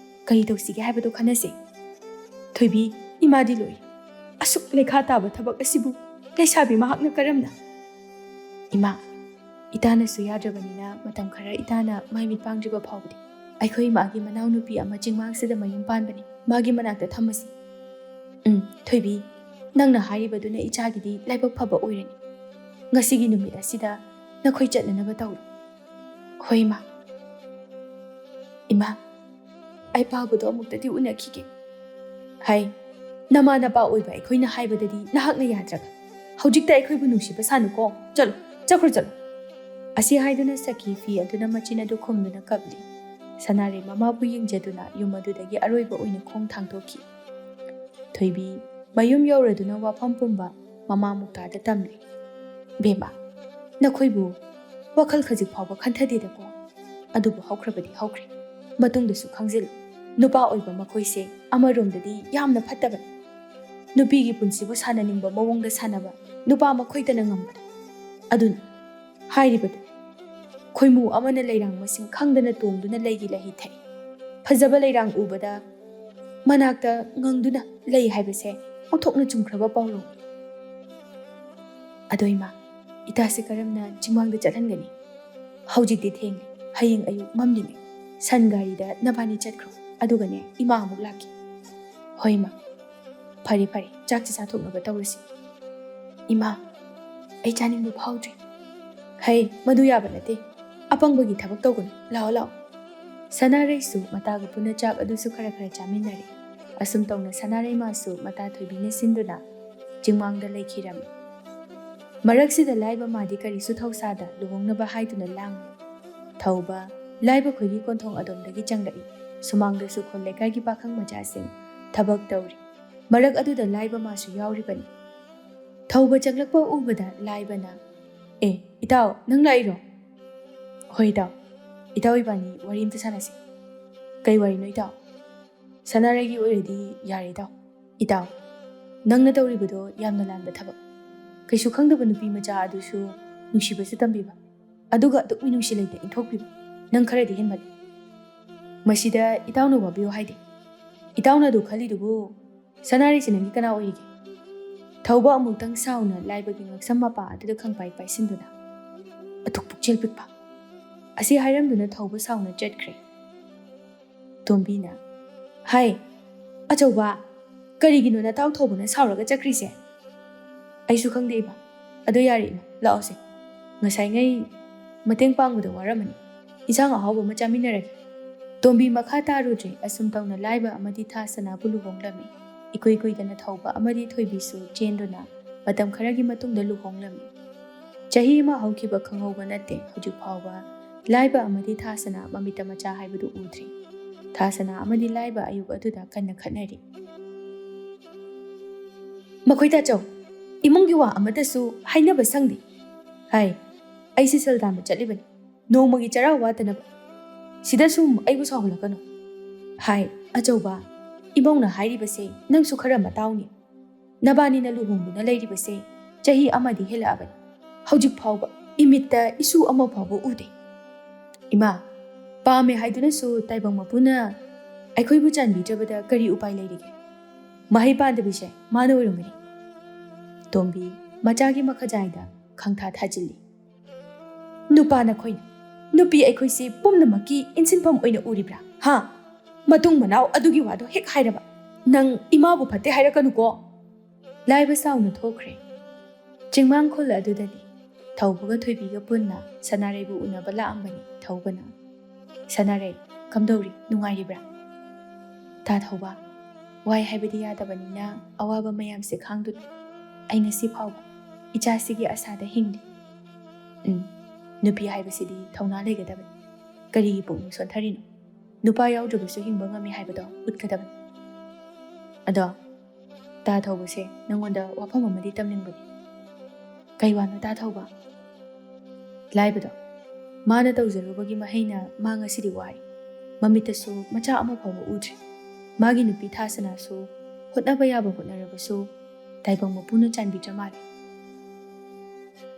ꯀꯔꯤ ꯇꯧꯁꯤꯒꯦ ꯍꯥꯏꯕꯗꯣ ꯈꯟꯅꯁꯦ꯫ ꯊꯣꯏꯕꯤ, ꯏꯃꯥꯗꯤ ꯂꯣꯏꯔꯦ꯫ ꯑꯁꯨꯛ ꯂꯩꯈꯥ ꯇꯥꯕ ꯊꯕꯛ ꯑꯁꯤꯕꯨ ꯂꯩꯁꯥꯕꯤ ꯃꯍꯥꯛꯅ ꯀꯔꯝꯅ?" "ꯏꯃꯥ, ꯏꯇꯥꯅꯁꯨ ꯌꯥꯗ꯭ꯔꯕꯅꯤꯅ ꯃꯇꯝ ꯈꯔ ꯏꯇꯥꯅ ꯃꯥꯏ ꯃꯤꯠ ꯄꯥꯡꯗ꯭ꯔꯤꯕ ꯐꯥꯎꯕꯗꯤ ꯑꯩꯈꯣꯏ ꯏꯃꯥꯒꯤ ꯃꯅꯥꯎꯅꯨꯄꯤ ꯑꯃ ꯆꯤꯡꯃꯥꯡꯁꯤꯗ ꯃꯌꯨꯝ ꯄꯥꯟꯕꯅꯤ꯫ ꯃꯥꯒꯤ ꯃꯅꯥꯛꯇ ꯊꯝꯃꯁꯤ꯫ ꯎꯝ, ꯊꯣꯏꯕꯤ, ꯅꯪꯅ ꯍꯥꯏꯔꯤꯕꯗꯨꯅ ꯏꯆꯥꯒꯤꯗꯤ ꯂꯥꯏꯕꯛ ꯐꯕ ꯑꯣꯏꯔꯅꯤ꯫ ꯉꯁꯤꯒꯤ ꯅꯨꯃꯤꯠ ꯑꯁꯤꯗ ꯅꯈꯣꯏ ꯆꯠꯅꯅꯕ ꯇꯧꯔꯣ꯫" "ꯍꯣꯏ, ꯏꯃꯥ꯫" "ꯏꯃꯥ, ꯑꯩ ꯄꯥꯕꯗꯣ ꯑꯃꯨꯛꯇꯗꯤ ꯎꯅꯈꯤꯒꯦ꯫" "ꯍꯥꯏ, ꯅꯃꯥ ꯅꯄꯥ ꯑꯣꯏꯕ ꯑꯩꯈꯣꯏꯅ ꯍꯥꯏꯕꯗꯗꯤ ꯅꯍꯥꯛꯅ ꯌꯥꯗ꯭ꯔꯒ꯫ ꯍꯧꯖꯤꯛꯇ ꯑꯩꯈꯣꯏꯕꯨ ꯅꯨꯡꯁꯤꯕ ꯁꯥꯅꯨꯀꯣ꯫ ꯆꯠꯂꯣ, ꯆꯠꯈ꯭ꯔꯣ, ꯆꯠꯂꯣ꯫" ꯑꯁꯤ ꯍꯥꯏꯗꯨꯅ ꯁꯈꯤ ꯐꯤ ꯑꯗꯨꯅ ꯃꯆꯤꯟ ꯑꯗꯨ ꯈꯨꯝꯗꯨꯅ ꯀꯞꯂꯤ꯫ ꯁꯅꯥꯔꯩ ꯃꯃꯥꯕꯨ ꯌꯦꯡꯖꯗꯨꯅ ꯌꯨꯝ ꯑꯗꯨꯗꯒꯤ ꯑꯔꯣꯏꯕ ꯑꯣꯏꯅ ꯈꯣꯡ ꯊꯥꯡꯗꯣꯛꯈꯤ꯫ ꯊꯣꯏꯕꯤ ꯃꯌꯨꯝ ꯌꯧꯔꯗꯨꯅ ꯋꯥꯐꯝ ꯄꯨꯝꯕ ꯃꯃꯥ ꯃꯨꯛꯇꯥꯗ ꯇꯝꯂꯤ꯫ "ꯕꯦꯝꯃ, ꯅꯈꯣꯏꯕꯨ ꯋꯥꯈꯜ ꯈꯖꯤꯛ ꯐꯥꯎꯕ ꯈꯟꯊꯗꯦꯗꯀꯣ꯫ ꯑꯗꯨꯕꯨ ꯍꯧꯈ꯭ꯔꯕꯗꯤ ꯍꯧꯈ꯭ꯔꯦ꯫ ꯃꯇꯨꯡꯗꯁꯨ ꯈꯪꯖꯤꯜꯂꯨ, ꯅꯨꯄꯥ ꯑꯣꯏꯕ ꯃꯈꯣꯏꯁꯦ ꯑꯃꯔꯣꯝꯗꯗꯤ ꯌꯥꯝꯅ ꯐꯠꯇꯕꯅꯤ꯫ ꯅꯨꯄꯤꯒꯤ ꯄꯨꯟꯁꯤꯕꯨ ꯁꯥꯟꯅꯅꯤꯡꯕ ꯃꯑꯣꯡꯗ ꯁꯥꯟꯅꯕ ꯅꯨꯄꯥ ꯃꯈꯣꯏꯇꯅ ꯉꯝꯕꯅꯤ꯫ ꯑꯗꯨꯅ ꯍꯥꯏꯔꯤꯕꯗꯨ, ꯈꯣꯏꯃꯨ ꯑꯃꯅ ꯂꯩꯔꯥꯡ ꯃꯁꯤꯡ ꯈꯪꯗꯅ ꯇꯣꯡꯗꯨꯅ ꯂꯩꯒꯤ ꯂꯩꯍꯤ ꯊꯛꯏ꯫ ꯐꯖꯕ ꯂꯩꯔꯥꯡ ꯎꯕꯗ ꯃꯅꯥꯛꯇ ꯉꯪꯗꯨꯅ ꯂꯩ ꯍꯥꯏꯕꯁꯦ ꯑꯣꯟꯊꯣꯛꯅ ꯆꯨꯝꯈ꯭ꯔꯕ ꯄꯥꯎꯔꯧ꯫ ꯑꯗꯣ ꯏꯃꯥ, ꯏꯇꯥꯁꯤ ꯀꯔꯝꯅ ꯆꯤꯡꯃꯥꯡꯗ ꯆꯠꯍꯟꯒꯅꯤ? ꯍꯧꯖꯤꯛꯇꯤ ꯊꯦꯡꯂꯦ, ꯍꯌꯦꯡ ꯑꯌꯨꯛ ꯃꯝꯂꯤꯉꯩ ꯁꯟ ꯒꯥꯔꯤꯗ ꯅꯕꯥꯅꯤ ꯆꯠꯈ꯭ꯔꯣ, ꯑꯗꯨꯒꯅꯦ ꯏꯃꯥ ꯑꯃꯨꯛ ꯂꯥꯛꯀꯦ꯫ ꯍꯣꯏ ꯏꯃꯥ, ꯐꯔꯦ ꯐꯔꯦ, ꯆꯥꯛꯁꯤ ꯆꯥꯊꯣꯛꯅꯕ ꯇꯧꯔꯁꯤ꯫ ꯏꯃꯥ, ꯑꯩ ꯆꯥꯅꯤꯡꯕ ꯐꯥꯎꯗ꯭ꯔꯦ꯫ ꯍꯩ, ꯃꯗꯨ ꯌꯥꯕ ꯅꯠꯇꯦ, ꯑꯄꯪꯕꯒꯤ ꯊꯕꯛ ꯇꯧꯒꯅꯨ, ꯂꯥꯛꯑꯣ ꯂꯥꯛꯑꯣ꯫ ꯁꯅꯥꯔꯩꯁꯨ ꯃꯇꯥꯒ ꯄꯨꯟꯅ ꯆꯥꯛ ꯑꯗꯨꯁꯨ ꯈꯔ ꯈꯔ ꯆꯥꯃꯤꯟꯅꯔꯦ꯫ ꯑꯁꯨꯝ ꯇꯧꯅ ꯁꯅꯥꯔꯩꯃꯥꯁꯨ ꯃꯇꯥ ꯊꯣꯏꯕꯤꯅ ꯁꯤꯟꯗꯨꯅ ꯆꯤꯡꯃꯥꯡꯗ ꯂꯩꯈꯤꯔꯝꯃꯤ꯫ ꯃꯔꯛꯁꯤꯗ ꯂꯥꯏꯕ ꯃꯥꯗꯤ ꯀꯔꯤꯁꯨ ꯊꯧꯁꯥꯗ ꯂꯨꯍꯣꯡꯅꯕ ꯍꯥꯏꯗꯨꯅ ꯂꯥꯡꯂꯤ꯫ ꯊꯧꯕ, ꯂꯥꯏꯕ ꯈꯣꯏꯒꯤ ꯀꯣꯟꯊꯣꯡ ꯑꯗꯣꯝꯗꯒꯤ ꯆꯪꯂꯛꯏ꯫ ꯁꯨꯃꯥꯡꯗꯁꯨ ꯈꯨꯜ ꯂꯩꯀꯥꯏꯒꯤ ꯄꯥꯈꯪ ꯃꯆꯥꯁꯤꯡ ꯊꯕꯛ ꯇꯧꯔꯤ꯫ ꯃꯔꯛ ꯑꯗꯨꯗ ꯂꯥꯏꯕ ꯃꯥꯁꯨ ꯌꯥꯎꯔꯤꯕꯅꯤ꯫ ꯊꯧꯕ ꯆꯪꯂꯛꯄ ꯎꯕꯗ ꯂꯥꯏꯕꯅ, "ꯑꯦ, ꯏꯇꯥꯎ, ꯅꯪ ꯂꯥꯛꯏꯔꯣ?" "ꯍꯣꯏ ꯏꯇꯥꯎ, ꯏꯇꯥꯎ ꯏꯕꯥꯅꯤ ꯋꯥꯔꯤ ꯑꯝꯇ ꯁꯥꯟꯅꯁꯤ꯫" "ꯀꯩ ꯋꯥꯔꯤꯅꯣ ꯏꯇꯥꯎ?" "ꯁꯅꯥꯔꯩꯒꯤ ꯑꯣꯏꯔꯗꯤ ꯌꯥꯔꯦ ꯏꯇꯥꯎ꯫" "ꯏꯇꯥꯎ, ꯅꯪꯅ ꯇꯧꯔꯤꯕꯗꯣ ꯌꯥꯝꯅ ꯂꯥꯟꯕ ꯊꯕꯛ꯫ ꯀꯩꯁꯨ ꯈꯪꯗꯕ ꯅꯨꯄꯤ ꯃꯆꯥ ꯑꯗꯨꯁꯨ ꯅꯨꯡꯁꯤꯕꯁꯨ ꯇꯝꯕꯤꯕ, ꯑꯗꯨꯒ ꯑꯗꯨꯛ ꯃꯤꯅꯨꯡꯁꯤ ꯂꯩꯇ ꯏꯟꯊꯣꯛꯄꯤꯕ, ꯅꯪ ꯈꯔꯗꯤ ꯍꯦꯟꯃꯜꯂꯤ꯫ ꯃꯁꯤꯗ ꯏꯇꯥꯎꯅ ꯋꯥꯕꯤꯌꯨ ꯍꯥꯏꯗꯦ꯫ ꯏꯇꯥꯎꯅ ꯑꯗꯨ ꯈꯜꯂꯤꯗꯨꯕꯨ ꯁꯅꯥꯔꯩꯁꯤ ꯅꯪꯒꯤ ꯀꯅꯥ ꯑꯣꯏꯔꯤꯒꯦ?" ꯊꯧꯕ ꯑꯃꯨꯛꯇꯪ ꯁꯥꯎꯅ ꯂꯥꯏꯕꯒꯤ ꯉꯛꯁꯝ ꯃꯄꯥ ꯑꯗꯨꯗ ꯈꯪꯄꯥꯏ ꯄꯥꯏꯁꯤꯟꯗꯨꯅ, "ꯑꯗꯨꯛ ꯄꯨꯛꯆꯦꯜ ꯄꯤꯛꯄ!" ꯑꯁꯤ ꯍꯥꯏꯔꯝꯗꯨꯅ ꯊꯧꯕ ꯁꯥꯎꯅ ꯆꯠꯈ꯭ꯔꯦ꯫ ꯇꯣꯝꯕꯤꯅ, "ꯍꯥꯏ, ꯑꯆꯧꯕ, ꯀꯔꯤꯒꯤꯅꯣ ꯅꯇꯥꯎ ꯊꯧꯕꯅ ꯁꯥꯎꯔꯒ ꯆꯠꯈ꯭ꯔꯤꯁꯦ?" "ꯑꯩꯁꯨ ꯈꯪꯗꯦ ꯏꯃꯥ꯫ ꯑꯗꯣ ꯌꯥꯔꯦ ꯏꯃꯥ, ꯂꯥꯛꯑꯣꯁꯦ꯫ ꯉꯁꯥꯏꯉꯩ ꯃꯇꯦꯡ ꯄꯥꯡꯕꯗ ꯋꯥꯔꯝꯃꯅꯤ꯫ ꯏꯟꯁꯥꯡ ꯑꯍꯥꯎꯕ ꯑꯃ ꯆꯥꯃꯤꯟꯅꯔꯒꯦ꯫" ꯇꯣꯝꯕꯤ ꯃꯈꯥ ꯇꯥꯔꯨꯗ꯭ꯔꯦ꯫ ꯑꯁꯨꯝ ꯇꯧꯅ ꯂꯥꯏꯕ ꯑꯃꯗꯤ ꯊꯥ ꯁꯅꯥꯕꯨ ꯂꯨꯍꯣꯡꯂꯝꯃꯤ꯫ ꯏꯀꯨꯏ ꯀꯨꯏꯗꯅ ꯊꯧꯕ ꯑꯃꯗꯤ ꯊꯣꯏꯕꯤꯁꯨ ꯆꯦꯟꯗꯨꯅ ꯃꯇꯝ ꯈꯔꯒꯤ ꯃꯇꯨꯡꯗ ꯂꯨꯍꯣꯡꯂꯝꯃꯤ꯫ ꯆꯍꯤ ꯑꯃ ꯍꯧꯈꯤꯕ ꯈꯪꯍꯧꯕ ꯅꯠꯇꯦ꯫ ꯍꯧꯖꯤꯛ ꯐꯥꯎꯕ ꯂꯥꯏꯕ ꯑꯃꯗꯤ ꯊꯥ ꯁꯅꯥ ꯃꯃꯤꯠꯇ ꯃꯆꯥ ꯍꯥꯏꯕꯗꯨ ꯎꯗ꯭ꯔꯤ꯫ ꯊꯥ ꯁꯅꯥ ꯑꯃꯗꯤ ꯂꯥꯏꯕ ꯑꯌꯨꯛ ꯑꯗꯨꯗ ꯀꯟꯅ ꯈꯠꯅꯔꯤ꯫ "ꯃꯈꯣꯏ ꯇꯥꯆꯧ, ꯏꯃꯨꯡꯒꯤ ꯋꯥ ꯑꯃꯠꯇꯁꯨ ꯍꯥꯏꯅꯕ ꯁꯪꯗꯦ꯫ ꯍꯥꯏ, ꯑꯩꯁꯦ ꯁꯦꯜ ꯇꯥꯟꯕ ꯆꯠꯂꯤꯕꯅꯤ, ꯅꯣꯡꯃꯒꯤ ꯆꯔꯥ ꯋꯥꯠꯇꯅꯕ꯫ ꯁꯤꯗ ꯁꯨꯝ ꯑꯩꯕꯨ ꯁꯥꯎꯍꯜꯂꯛꯀꯅꯨ꯫" "ꯍꯥꯏ, ꯑꯆꯧꯕ, ꯏꯃꯧꯅ ꯍꯥꯏꯔꯤꯕꯁꯦ ꯅꯪꯁꯨ ꯈꯔ ꯃꯇꯥꯎꯅꯦ꯫ ꯅꯕꯥꯅꯤꯅ ꯂꯨꯍꯣꯡꯗꯨꯅ ꯂꯩꯔꯤꯕꯁꯦ ꯆꯍꯤ ꯑꯃꯗꯤ ꯍꯦꯜꯂꯛꯑꯕꯅꯤ꯫ ꯍꯧꯖꯤꯛ ꯐꯥꯎꯕ ꯏꯃꯤꯠꯇ ꯏꯁꯨ ꯑꯃ ꯐꯥꯎꯕ ꯎꯗꯦ꯫ ꯏꯃꯥ, ꯄꯥꯝꯃꯦ ꯍꯥꯏꯗꯨꯅꯁꯨ ꯇꯥꯏꯕꯪ ꯃꯄꯨꯅ ꯑꯩꯈꯣꯏꯕꯨ ꯆꯥꯟꯕꯤꯗ꯭ꯔꯕꯗ ꯀꯔꯤ ꯎꯄꯥꯏ ꯂꯩꯔꯤꯒꯦ? ꯃꯍꯩ ꯄꯥꯟꯗꯕꯤꯁꯦ ꯃꯥꯅ ꯑꯣꯏꯔꯝꯒꯅꯤ꯫ ꯇꯣꯝꯕꯤ ꯃꯆꯥꯒꯤ ꯃꯈꯖꯥꯏꯗ ꯈꯪꯊꯥ ꯊꯥꯖꯤꯜꯂꯤ꯫ ꯅꯨꯄꯥ ꯅꯈꯣꯏꯅ ꯅꯨꯄꯤ ꯑꯩꯈꯣꯏꯁꯤ ꯄꯨꯝꯅꯃꯛꯀꯤ ꯏꯟꯁꯤꯟꯐꯝ ꯑꯣꯏꯅ ꯎꯔꯤꯕ꯭ꯔꯥ? ꯍꯥ? ꯃꯇꯨꯡ ꯃꯅꯥꯎ ꯑꯗꯨꯒꯤ ꯋꯥꯗꯣ ꯍꯦꯛ ꯍꯥꯏꯔꯕ ꯅꯪ ꯏꯃꯥꯕꯨ ꯐꯠꯇꯦ ꯍꯥꯏꯔꯛꯀꯅꯨꯀꯣ꯫ ꯂꯥꯏꯕ ꯆꯥꯎꯅ ꯊꯣꯛꯈ꯭ꯔꯦ꯫ ꯆꯤꯡꯃꯥꯡ ꯈꯨꯜ ꯑꯗꯨꯗꯅꯤ ꯊꯧꯕꯒ ꯊꯣꯏꯕꯤꯒ ꯄꯨꯟꯅ ꯁꯅꯥꯔꯩꯕꯨ ꯎꯅꯕ ꯂꯥꯛꯑꯝꯕꯅꯤ ꯊꯧꯕꯅ꯫ "ꯁꯅꯥꯔꯩ, ꯀꯝꯗꯧꯔꯤ? ꯅꯨꯡꯉꯥꯏꯔꯤꯕ꯭ꯔꯥ?" "ꯇꯥ ꯊꯧꯕ, ꯋꯥꯏ ꯍꯥꯏꯕꯗꯤ ꯌꯥꯗꯕꯅꯤꯅ ꯑꯋꯥꯕ ꯃꯌꯥꯝꯁꯦ ꯈꯥꯡꯗꯨꯅ ꯑꯩ ꯉꯁꯤ ꯐꯥꯎꯕ ꯏꯆꯥꯁꯤꯒꯤ ꯑꯁꯥꯗ ꯍꯤꯡꯂꯤ꯫" "ꯎꯝ, ꯅꯨꯄꯤ ꯍꯥꯏꯕꯁꯤꯗꯤ ꯊꯧꯅꯥ ꯂꯩꯒꯗꯕꯅꯤ꯫ ꯀꯔꯤꯒꯤ ꯄꯨꯛꯅꯤꯡ ꯁꯣꯟꯊꯔꯤꯅꯣ? ꯅꯨꯄꯥ ꯌꯥꯎꯗ꯭ꯔꯕꯁꯨ ꯍꯤꯡꯕ ꯉꯝꯃꯤ ꯍꯥꯏꯕꯗꯣ ꯎꯠꯀꯗꯕꯅꯤ꯫" "ꯑꯗꯣ, ꯇꯥ ꯊꯧꯕꯁꯦ ꯅꯪꯉꯣꯟꯗ ꯋꯥꯐꯝ ꯑꯃꯗꯤ ꯇꯝꯅꯤꯡꯕꯅꯤ꯫" "ꯀꯩ ꯋꯥꯅꯣ ꯇꯥ ꯊꯧꯕ?" "ꯂꯥꯏꯕꯗꯣ, ꯃꯥꯅ ꯇꯧꯖꯔꯨꯕꯒꯤ ꯃꯍꯩꯅ ꯃꯥ ꯉꯁꯤꯗꯤ ꯋꯥꯔꯦ꯫ ꯃꯃꯤꯠꯇꯁꯨ ꯃꯆꯥ ꯑꯃ ꯐꯥꯎꯕ ꯎꯗ꯭ꯔꯦ꯫ ꯃꯥꯒꯤ ꯅꯨꯄꯤ ꯊꯥꯁꯅꯥꯁꯨ ꯍꯣꯠꯅꯕ ꯌꯥꯕ ꯍꯣꯠꯅꯔꯕꯁꯨ ꯇꯥꯏꯕꯪ ꯃꯄꯨꯅ ꯆꯥꯟꯕꯤꯗ꯭ꯔ ꯃꯥꯜꯂꯦ꯫"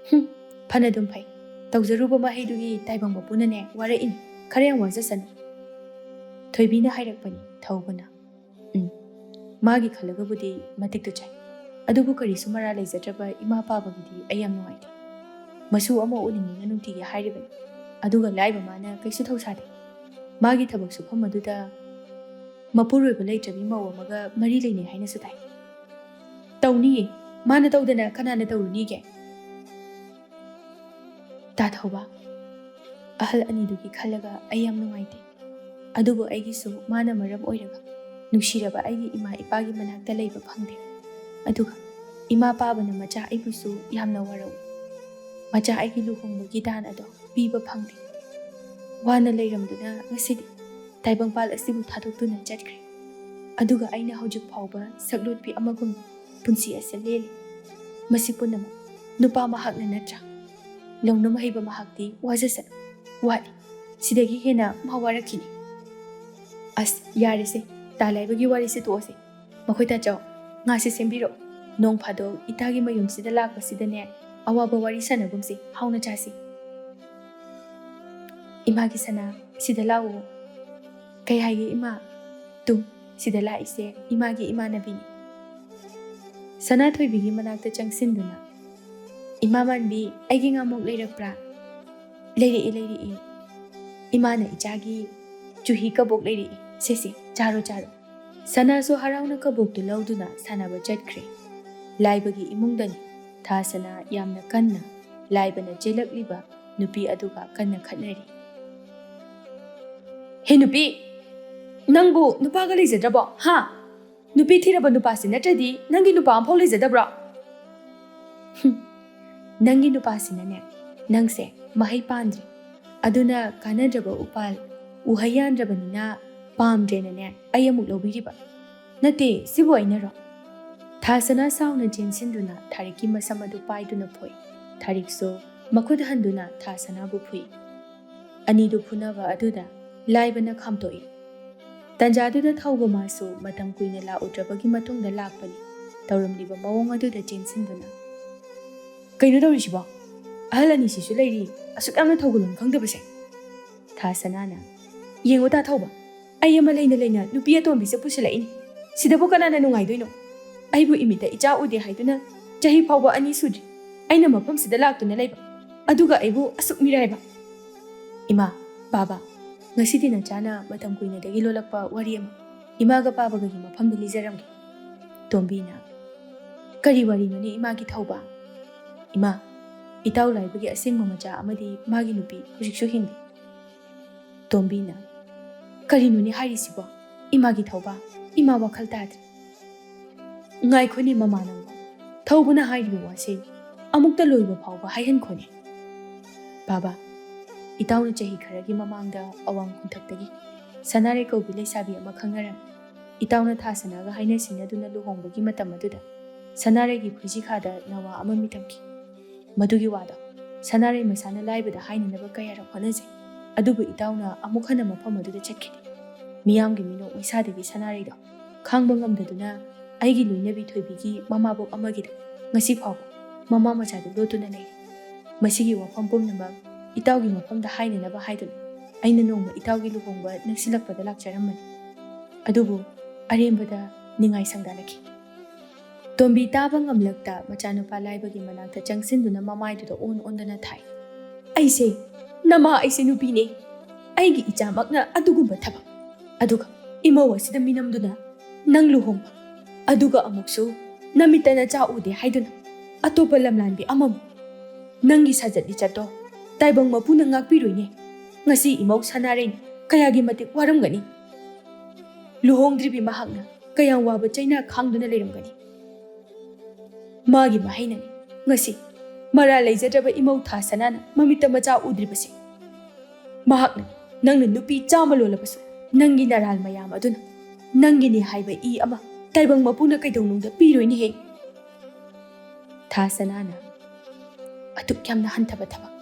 "ꯍꯨꯝ, ꯐꯅꯗꯨꯝ ꯐꯩ꯫ ꯇꯧꯖꯔꯨꯕ ꯃꯍꯩꯗꯨꯒꯤ ꯇꯥꯏꯕꯪ ꯃꯄꯨꯅꯅꯦ ꯋꯥꯔꯛꯏꯅꯤ꯫ ꯈꯔ ꯌꯥꯝ ꯋꯥꯖꯁꯅꯨ꯫" ꯊꯣꯏꯕꯤꯅ ꯍꯥꯏꯔꯛꯄꯅꯤ ꯊꯧꯕꯅ꯫ "ꯎꯝ, ꯃꯥꯒꯤ ꯈꯜꯂꯒꯕꯨꯗꯤ ꯃꯇꯤꯛꯇꯨ ꯆꯥꯏ꯫ ꯑꯗꯨꯕꯨ ꯀꯔꯤꯁꯨ ꯃꯔꯥ ꯂꯩꯖꯗ꯭ꯔꯕ ꯏꯃꯥ ꯄꯥꯕꯒꯤꯗꯤ ꯑꯩ ꯌꯥꯝ ꯅꯨꯡꯉꯥꯏꯇꯦ꯫ ꯃꯁꯨ ꯑꯃ ꯎꯅꯤꯡꯉꯦꯅ ꯅꯨꯡꯇꯤꯒꯤ ꯍꯥꯏꯔꯤꯕꯅꯤ꯫ ꯑꯗꯨꯒ ꯂꯥꯏꯕ ꯃꯥꯅ ꯀꯩꯁꯨ ꯊꯧꯁꯥꯗꯦ꯫ ꯃꯥꯒꯤ ꯊꯕꯛ ꯁꯨꯐꯝ ꯑꯗꯨꯗ ꯃꯄꯨꯔꯣꯏꯕ ꯂꯩꯇ꯭ꯔꯕꯤ ꯃꯧ ꯑꯃꯒ ꯃꯔꯤ ꯂꯩꯅꯩ ꯍꯥꯏꯅꯁꯨ ꯇꯥꯏ꯫" "ꯇꯧꯅꯤꯌꯦ, ꯃꯥꯅ ꯇꯧꯗꯅ ꯀꯅꯥꯅ ꯇꯧꯔꯨꯅꯤꯒꯦ?" "ꯇꯥ ꯊꯧꯕ, ꯑꯍꯜ ꯑꯅꯤꯗꯨꯒꯤ ꯈꯜꯂꯒ ꯑꯩ ꯌꯥꯝ ꯅꯨꯡꯉꯥꯏꯇꯦ꯫ ꯑꯗꯨꯕꯨ ꯑꯩꯒꯤꯁꯨ ꯃꯥꯅ ꯃꯔꯝ ꯑꯣꯏꯔꯒ ꯅꯨꯡꯁꯤꯔꯕ ꯑꯩꯒꯤ ꯏꯃꯥ ꯏꯄꯥꯒꯤ ꯃꯅꯥꯛꯇ ꯂꯩꯕ ꯐꯪꯗꯦ꯫ ꯑꯗꯨꯒ ꯏꯃꯥ ꯄꯥꯕꯅ ꯃꯆꯥ ꯑꯩꯕꯨꯁꯨ ꯌꯥꯝꯅ ꯋꯥꯔꯧꯏ꯫ ꯃꯆꯥ ꯑꯩꯒꯤ ꯂꯨꯍꯣꯡꯕꯒꯤ ꯗꯥꯟ ꯑꯗꯣ ꯄꯤꯕ ꯐꯪꯗꯦ꯫ ꯋꯥꯅ ꯂꯩꯔꯝꯗꯨꯅ ꯉꯁꯤꯗꯤ ꯇꯥꯏꯕꯪꯄꯥꯜ ꯑꯁꯤꯕꯨ ꯊꯥꯗꯣꯛꯇꯨꯅ ꯆꯠꯈ꯭ꯔꯦ꯫ ꯑꯗꯨꯒ ꯑꯩꯅ ꯍꯧꯖꯤꯛ ꯐꯥꯎꯕ ꯁꯛꯂꯣꯠꯄꯤ ꯑꯃꯒꯨꯝ ꯄꯨꯟꯁꯤ ꯑꯁꯤ ꯂꯦꯜꯂꯤ꯫ ꯃꯁꯤ ꯄꯨꯝꯅꯃꯛ ꯅꯨꯄꯥ ꯃꯍꯥꯛꯅ ꯅꯠꯇ꯭ꯔꯥ? ꯂꯧꯅꯝ ꯍꯩꯕ ꯃꯍꯥꯛꯇꯤ ꯋꯥꯖꯁꯅꯨ, ꯋꯥꯠꯂꯤ꯫ ꯁꯤꯗꯒꯤ ꯍꯦꯟꯅ ꯃꯥ ꯋꯥꯔꯛꯈꯤꯅꯤ꯫" "ꯑꯁ, ꯌꯥꯔꯦꯁꯦ, ꯇꯥ ꯂꯥꯏꯕꯒꯤ ꯋꯥꯔꯤꯁꯦ ꯇꯣꯛꯑꯁꯦ꯫ ꯃꯈꯣꯏ ꯇꯥꯆꯧ, ꯉꯥꯁꯦ ꯁꯦꯝꯕꯤꯔꯛꯑꯣ꯫ ꯅꯣꯡ ꯐꯥꯗꯣꯛ ꯏꯇꯥꯒꯤ ꯃꯌꯨꯝꯁꯤꯗ ꯂꯥꯛꯄꯁꯤꯗꯅꯦ, ꯑꯋꯥꯕ ꯋꯥꯔꯤ ꯁꯥꯟꯅꯒꯨꯝꯁꯤ, ꯍꯥꯎꯅ ꯆꯥꯁꯤ꯫ ꯏꯃꯥꯒꯤ ꯁꯅꯥ, ꯁꯤꯗ ꯂꯥꯛꯎ꯫ ꯀꯩ ꯍꯥꯏꯒꯦ ꯏꯃꯥ? ꯇꯨ, ꯁꯤꯗ ꯂꯥꯛꯏꯁꯦ ꯏꯃꯥꯒꯤ ꯏꯃꯥꯟꯅꯕꯤꯅꯤ꯫ ꯁꯅꯥꯊꯣꯏꯕꯤꯒꯤ ꯃꯅꯥꯛꯇ ꯆꯪꯁꯤꯟꯗꯨꯅ, "ꯏꯃꯥ ꯃꯥꯟꯕꯤ, ꯑꯩꯒꯤ ꯉꯥꯃꯣꯛ ꯂꯩꯔꯛꯄ꯭ꯔꯥ?" "ꯂꯩꯔꯛꯏ, ꯂꯩꯔꯛꯏ꯫ ꯏꯃꯥꯅ ꯏꯆꯥꯒꯤ ꯆꯨꯍꯤ ꯀꯕꯣꯛ ꯂꯩꯔꯛꯏ꯫ ꯁꯦ, ꯁꯦ, ꯆꯥꯔꯣ, ꯆꯥꯔꯣ꯫" ꯁꯅꯥꯁꯨ ꯍꯔꯥꯎꯅ ꯀꯕꯣꯛꯇꯨ ꯂꯧꯗꯨꯅ ꯁꯥꯟꯅꯕ ꯆꯠꯈ꯭ꯔꯦ꯫ ꯂꯥꯏꯕꯒꯤ ꯏꯃꯨꯡꯗꯅꯤ ꯊꯥꯁꯅꯥ ꯌꯥꯝꯅ ꯀꯟꯅ ꯂꯥꯏꯕꯅ ꯆꯦꯜꯂꯛꯂꯤꯕ ꯅꯨꯄꯤ ꯑꯗꯨꯒ ꯀꯟꯅ ꯈꯠꯅꯔꯤ꯫ "ꯍꯦ ꯅꯨꯄꯤ, ꯅꯪꯕꯨ ꯅꯨꯄꯥꯒ ꯂꯩꯖꯗ꯭ꯔꯕꯣ? ꯍꯥ? ꯅꯨꯄꯤ ꯊꯤꯔꯕ ꯅꯨꯄꯥꯁꯤ ꯅꯠꯇ꯭ꯔꯗꯤ ꯅꯪꯒꯤ ꯅꯨꯄꯥ ꯑꯃꯐꯥꯎ ꯂꯩꯖꯗꯕ꯭ꯔꯣ?" "ꯍꯨꯝ, ꯅꯪꯒꯤ ꯅꯨꯄꯥꯁꯤꯅꯅꯦ, ꯅꯪꯁꯦ ꯃꯍꯩ ꯄꯥꯟꯗ꯭ꯔꯦ꯫ ꯑꯗꯨꯅ ꯀꯥꯟꯅꯗ꯭ꯔꯕ ꯎꯄꯥꯜ, ꯎꯍꯩ ꯌꯥꯟꯗ꯭ꯔꯕꯅꯤꯅ ꯄꯥꯝꯗ꯭ꯔꯦꯅꯅꯦ ꯑꯩ ꯑꯃꯨꯛ ꯂꯧꯕꯤꯔꯤꯕ꯫ ꯅꯠꯇꯦ, ꯁꯤꯕꯨ ꯑꯩꯅꯔꯣ?" ꯊꯥꯁꯅꯥ ꯁꯥꯎꯅ ꯆꯦꯟꯁꯤꯟꯗꯨꯅ ꯊꯥꯔꯤꯛꯀꯤ ꯃꯁꯝ ꯑꯗꯨ ꯄꯥꯏꯗꯨꯅ ꯐꯨꯏ꯫ ꯊꯥꯔꯤꯛꯁꯨ ꯃꯈꯨꯠ ꯍꯟꯗꯨꯅ ꯊꯥꯁꯅꯥꯕꯨ ꯐꯨꯏ꯫ ꯑꯅꯤꯗꯨ ꯐꯨꯅꯕ ꯑꯗꯨꯗ ꯂꯥꯏꯕꯅ ꯈꯥꯝꯇꯣꯛꯏ꯫ ꯇꯟꯖꯥꯗꯨꯗ ꯊꯧꯕ ꯃꯥꯁꯨ ꯃꯇꯝ ꯀꯨꯏꯅ ꯂꯥꯛꯎꯗ꯭ꯔꯕꯒꯤ ꯃꯇꯨꯡꯗ ꯂꯥꯛꯄꯅꯤ꯫ ꯇꯧꯔꯝꯂꯤꯕ ꯃꯑꯣꯡ ꯑꯗꯨꯗ ꯆꯦꯟꯁꯤꯟꯗꯨꯅ, "ꯀꯩꯅꯣ ꯇꯧꯔꯤꯁꯤꯕꯣ? ꯑꯍꯜ ꯑꯅꯤꯁꯤꯁꯨ ꯂꯩꯔꯤ, ꯑꯁꯨꯛ ꯌꯥꯝꯅ ꯊꯧꯒꯜꯂꯣꯟ ꯈꯪꯗꯕꯁꯦ?" ꯊꯥꯁꯅꯥꯅ, "ꯌꯦꯡꯉꯨ ꯇꯥ ꯊꯧꯕ, ꯑꯩ ꯑꯃ ꯂꯩꯅ ꯂꯩꯅ ꯅꯨꯄꯤ ꯑꯇꯣꯝꯕꯤꯁꯦ ꯄꯨꯁꯤꯜꯂꯛꯏꯅꯤ꯫ ꯁꯤꯗꯕꯨ ꯀꯅꯥꯅ ꯅꯨꯡꯉꯥꯏꯗꯣꯏꯅꯣ? ꯑꯩꯕꯨ ꯏꯃꯤꯠꯇ ꯏꯆꯥ ꯎꯗꯦ ꯍꯥꯏꯗꯨꯅ ꯆꯍꯤ ꯐꯥꯎꯕ ꯑꯅꯤ ꯁꯨꯗ꯭ꯔꯤ꯫ ꯑꯩꯅ ꯃꯐꯝꯁꯤꯗ ꯂꯥꯛꯇꯨꯅ ꯂꯩꯕ, ꯑꯗꯨꯒ ꯑꯩꯕꯨ ꯑꯁꯨꯛ ꯃꯤꯔꯥꯏꯕ꯫" "ꯏꯃꯥ, ꯕꯥꯕꯥ, ꯉꯁꯤꯗꯤ ꯅꯆꯥꯅ ꯃꯇꯝ ꯀꯨꯏꯅꯗꯒꯤ ꯂꯣꯜꯂꯛꯄ ꯋꯥꯔꯤ ꯑꯃ ꯏꯃꯥꯒ ꯄꯥꯕꯒꯒꯤ ꯃꯐꯝꯗ ꯂꯤꯖꯔꯝꯒꯦ꯫" ꯇꯣꯝꯕꯤꯅ, "ꯀꯔꯤ ꯋꯥꯔꯤꯅꯣꯅꯦ ꯏꯃꯥꯒꯤ ꯊꯧꯕ?" "ꯏꯃꯥ, ꯏꯇꯥꯎ ꯂꯥꯏꯕꯒꯤ ꯑꯁꯦꯡꯕ ꯃꯆꯥ ꯑꯃꯗꯤ ꯃꯥꯒꯤ ꯅꯨꯄꯤ ꯍꯧꯖꯤꯛꯁꯨ ꯍꯤꯡꯂꯤ꯫" ꯇꯣꯝꯕꯤꯅ, "ꯀꯔꯤꯅꯣꯅꯦ ꯍꯥꯏꯔꯤꯁꯤꯕꯣ? ꯏꯃꯥꯒꯤ ꯊꯧꯕ, ꯏꯃꯥ ꯋꯥꯈꯜ ꯇꯥꯗ꯭ꯔꯦ꯫" "ꯉꯥꯏꯈꯣꯅꯦ ꯃꯃꯥ ꯅꯪꯕꯣ, ꯊꯧꯕꯅ ꯍꯥꯏꯔꯤꯕ ꯋꯥꯁꯦ ꯑꯃꯨꯛꯇ ꯂꯣꯏꯕ ꯐꯥꯎꯕ ꯍꯥꯏꯍꯟꯈꯣꯅꯦ꯫" "ꯕꯥꯕꯥ, ꯏꯇꯥꯎꯅ ꯆꯍꯤ ꯈꯔꯒꯤ ꯃꯃꯥꯡꯗ ꯑꯋꯥꯡ ꯈꯨꯟꯊꯛꯇꯒꯤ ꯁꯅꯥꯔꯩ ꯀꯧꯕꯤ ꯂꯩꯁꯥꯕꯤ ꯑꯃ ꯈꯪꯅꯔꯝꯃꯤ꯫ ꯏꯇꯥꯎꯅ ꯊꯥꯁꯅꯥꯒ ꯍꯥꯏꯅ ꯁꯤꯡꯅꯗꯨꯅ ꯂꯨꯍꯣꯡꯕꯒꯤ ꯃꯇꯝ ꯑꯗꯨꯗ ꯁꯅꯥꯔꯩꯒꯤ ꯈꯨꯖꯤꯈꯥꯗ ꯅꯋꯥ ꯑꯃ ꯃꯤꯇꯝꯈꯤ꯫ ꯃꯗꯨꯒꯤ ꯋꯥꯗꯣ ꯁꯅꯥꯔꯩ ꯃꯁꯥꯅ ꯂꯥꯏꯕꯗ ꯍꯥꯏꯅꯅꯕ ꯀꯌꯥꯔꯛ ꯍꯣꯠꯅꯖꯩ, ꯑꯗꯨꯕꯨ ꯏꯇꯥꯎꯅ ꯑꯃꯨꯛ ꯍꯟꯅ ꯃꯐꯝ ꯑꯗꯨꯗ ꯆꯠꯈꯤꯗꯦ꯫ ꯃꯤꯌꯥꯝꯒꯤ ꯃꯤꯅꯣꯛ ꯃꯩꯁꯥꯗꯒꯤ ꯁꯅꯥꯔꯩꯗꯣ ꯈꯥꯡꯕ ꯉꯝꯗꯗꯨꯅ ꯑꯩꯒꯤ ꯂꯣꯏꯅꯕꯤ ꯊꯣꯏꯕꯤꯒꯤ ꯃꯃꯥꯕꯣꯛ ꯑꯃꯒꯤꯗ ꯉꯁꯤ ꯐꯥꯎꯕ ꯃꯃꯥ ꯃꯆꯥꯗꯨ ꯂꯣꯠꯇꯨꯅ ꯂꯩꯔꯤ꯫ ꯃꯁꯤꯒꯤ ꯋꯥꯐꯝ ꯄꯨꯝꯅꯃꯛ ꯏꯇꯥꯎꯒꯤ ꯃꯐꯝꯗ ꯍꯥꯏꯅꯅꯕ ꯍꯥꯏꯗꯨꯅ ꯑꯩꯅ ꯅꯣꯡꯃ ꯏꯇꯥꯎꯒꯤ ꯂꯨꯍꯣꯡꯕ ꯅꯛꯁꯤꯜꯂꯛꯄꯗ ꯂꯥꯛꯆꯔꯝꯕꯅꯤ꯫ ꯑꯗꯨꯕꯨ ꯑꯔꯦꯝꯕꯗ ꯅꯤꯡꯉꯥꯏ ꯁꯪꯗꯥꯜꯂꯛꯈꯤ꯫ ꯇꯣꯝꯕꯤ ꯇꯥꯕ ꯉꯝꯂꯛꯇ ꯃꯆꯥꯅꯨꯄꯥ ꯂꯥꯏꯕꯒꯤ ꯃꯅꯥꯛꯇ ꯆꯪꯁꯤꯟꯗꯨꯅ ꯃꯃꯥꯏꯗꯨꯗ ꯑꯣꯟ ꯑꯣꯟꯗꯅ ꯊꯥꯏ꯫ "ꯑꯩꯁꯦ, ꯅꯃꯥ ꯑꯩꯁꯦ ꯅꯨꯄꯤꯅꯦ꯫ ꯑꯩꯒꯤ ꯏꯆꯥꯃꯛꯅ ꯑꯗꯨꯒꯨꯝꯕ ꯊꯕꯛ, ꯑꯗꯨꯒ ꯏꯃꯧ ꯑꯁꯤꯗ ꯃꯤꯅꯝꯗꯨꯅ ꯅꯪ ꯂꯨꯍꯣꯡꯕ, ꯑꯗꯨꯒ ꯑꯃꯨꯛꯁꯨ ꯅꯃꯤꯠꯇ ꯅꯆꯥ ꯎꯗꯦ ꯍꯥꯏꯗꯨꯅ ꯑꯇꯣꯞꯄ ꯂꯝꯂꯥꯟꯕꯤ ꯑꯃꯃꯨꯛ꯫ ꯅꯪꯒꯤ ꯁꯥꯖꯠ ꯂꯤꯆꯠꯇꯣ ꯇꯥꯏꯕꯪ ꯃꯄꯨꯅ ꯉꯥꯛꯄꯤꯔꯣꯏꯅꯦ꯫ ꯉꯁꯤ ꯏꯃꯧ ꯁꯅꯥꯔꯩꯅ ꯀꯌꯥꯒꯤ ꯃꯇꯤꯛ ꯋꯥꯔꯝꯒꯅꯤ꯫ ꯂꯨꯍꯣꯡꯗ꯭ꯔꯤꯕꯤ ꯃꯍꯥꯛꯅ ꯀꯌꯥꯝ ꯋꯥꯕ ꯆꯩꯅꯥ ꯈꯥꯡꯗꯨꯅ ꯂꯩꯔꯝꯒꯅꯤ꯫ ꯃꯥꯒꯤ ꯃꯍꯩꯅꯅꯤ ꯉꯁꯤ ꯃꯔꯥꯜ ꯂꯩꯖꯗ꯭ꯔꯕ ꯏꯃꯧ ꯊꯥ ꯁꯅꯥꯅ ꯃꯃꯤꯠꯇ ꯃꯆꯥ ꯎꯗ꯭ꯔꯤꯕꯁꯦ꯫ ꯃꯍꯥꯛꯅ ꯅꯪꯅ ꯅꯨꯄꯤ ꯆꯥꯝꯃ ꯂꯣꯜꯂꯕꯁꯨ ꯅꯪꯒꯤ ꯅꯔꯥꯜ ꯃꯌꯥꯝ ꯑꯗꯨꯅ ꯅꯪꯒꯤꯅꯤ ꯍꯥꯏꯕ ꯏ ꯑꯃ ꯇꯥꯏꯕꯪ ꯃꯄꯨꯅ ꯀꯩꯗꯧꯅꯨꯡꯗ ꯄꯤꯔꯣꯏꯅꯦꯍꯦ꯫" ꯊꯥ ꯁꯅꯥꯅ ꯑꯗꯨꯛ ꯌꯥꯝꯅ ꯍꯟꯊꯕ ꯊꯕꯛ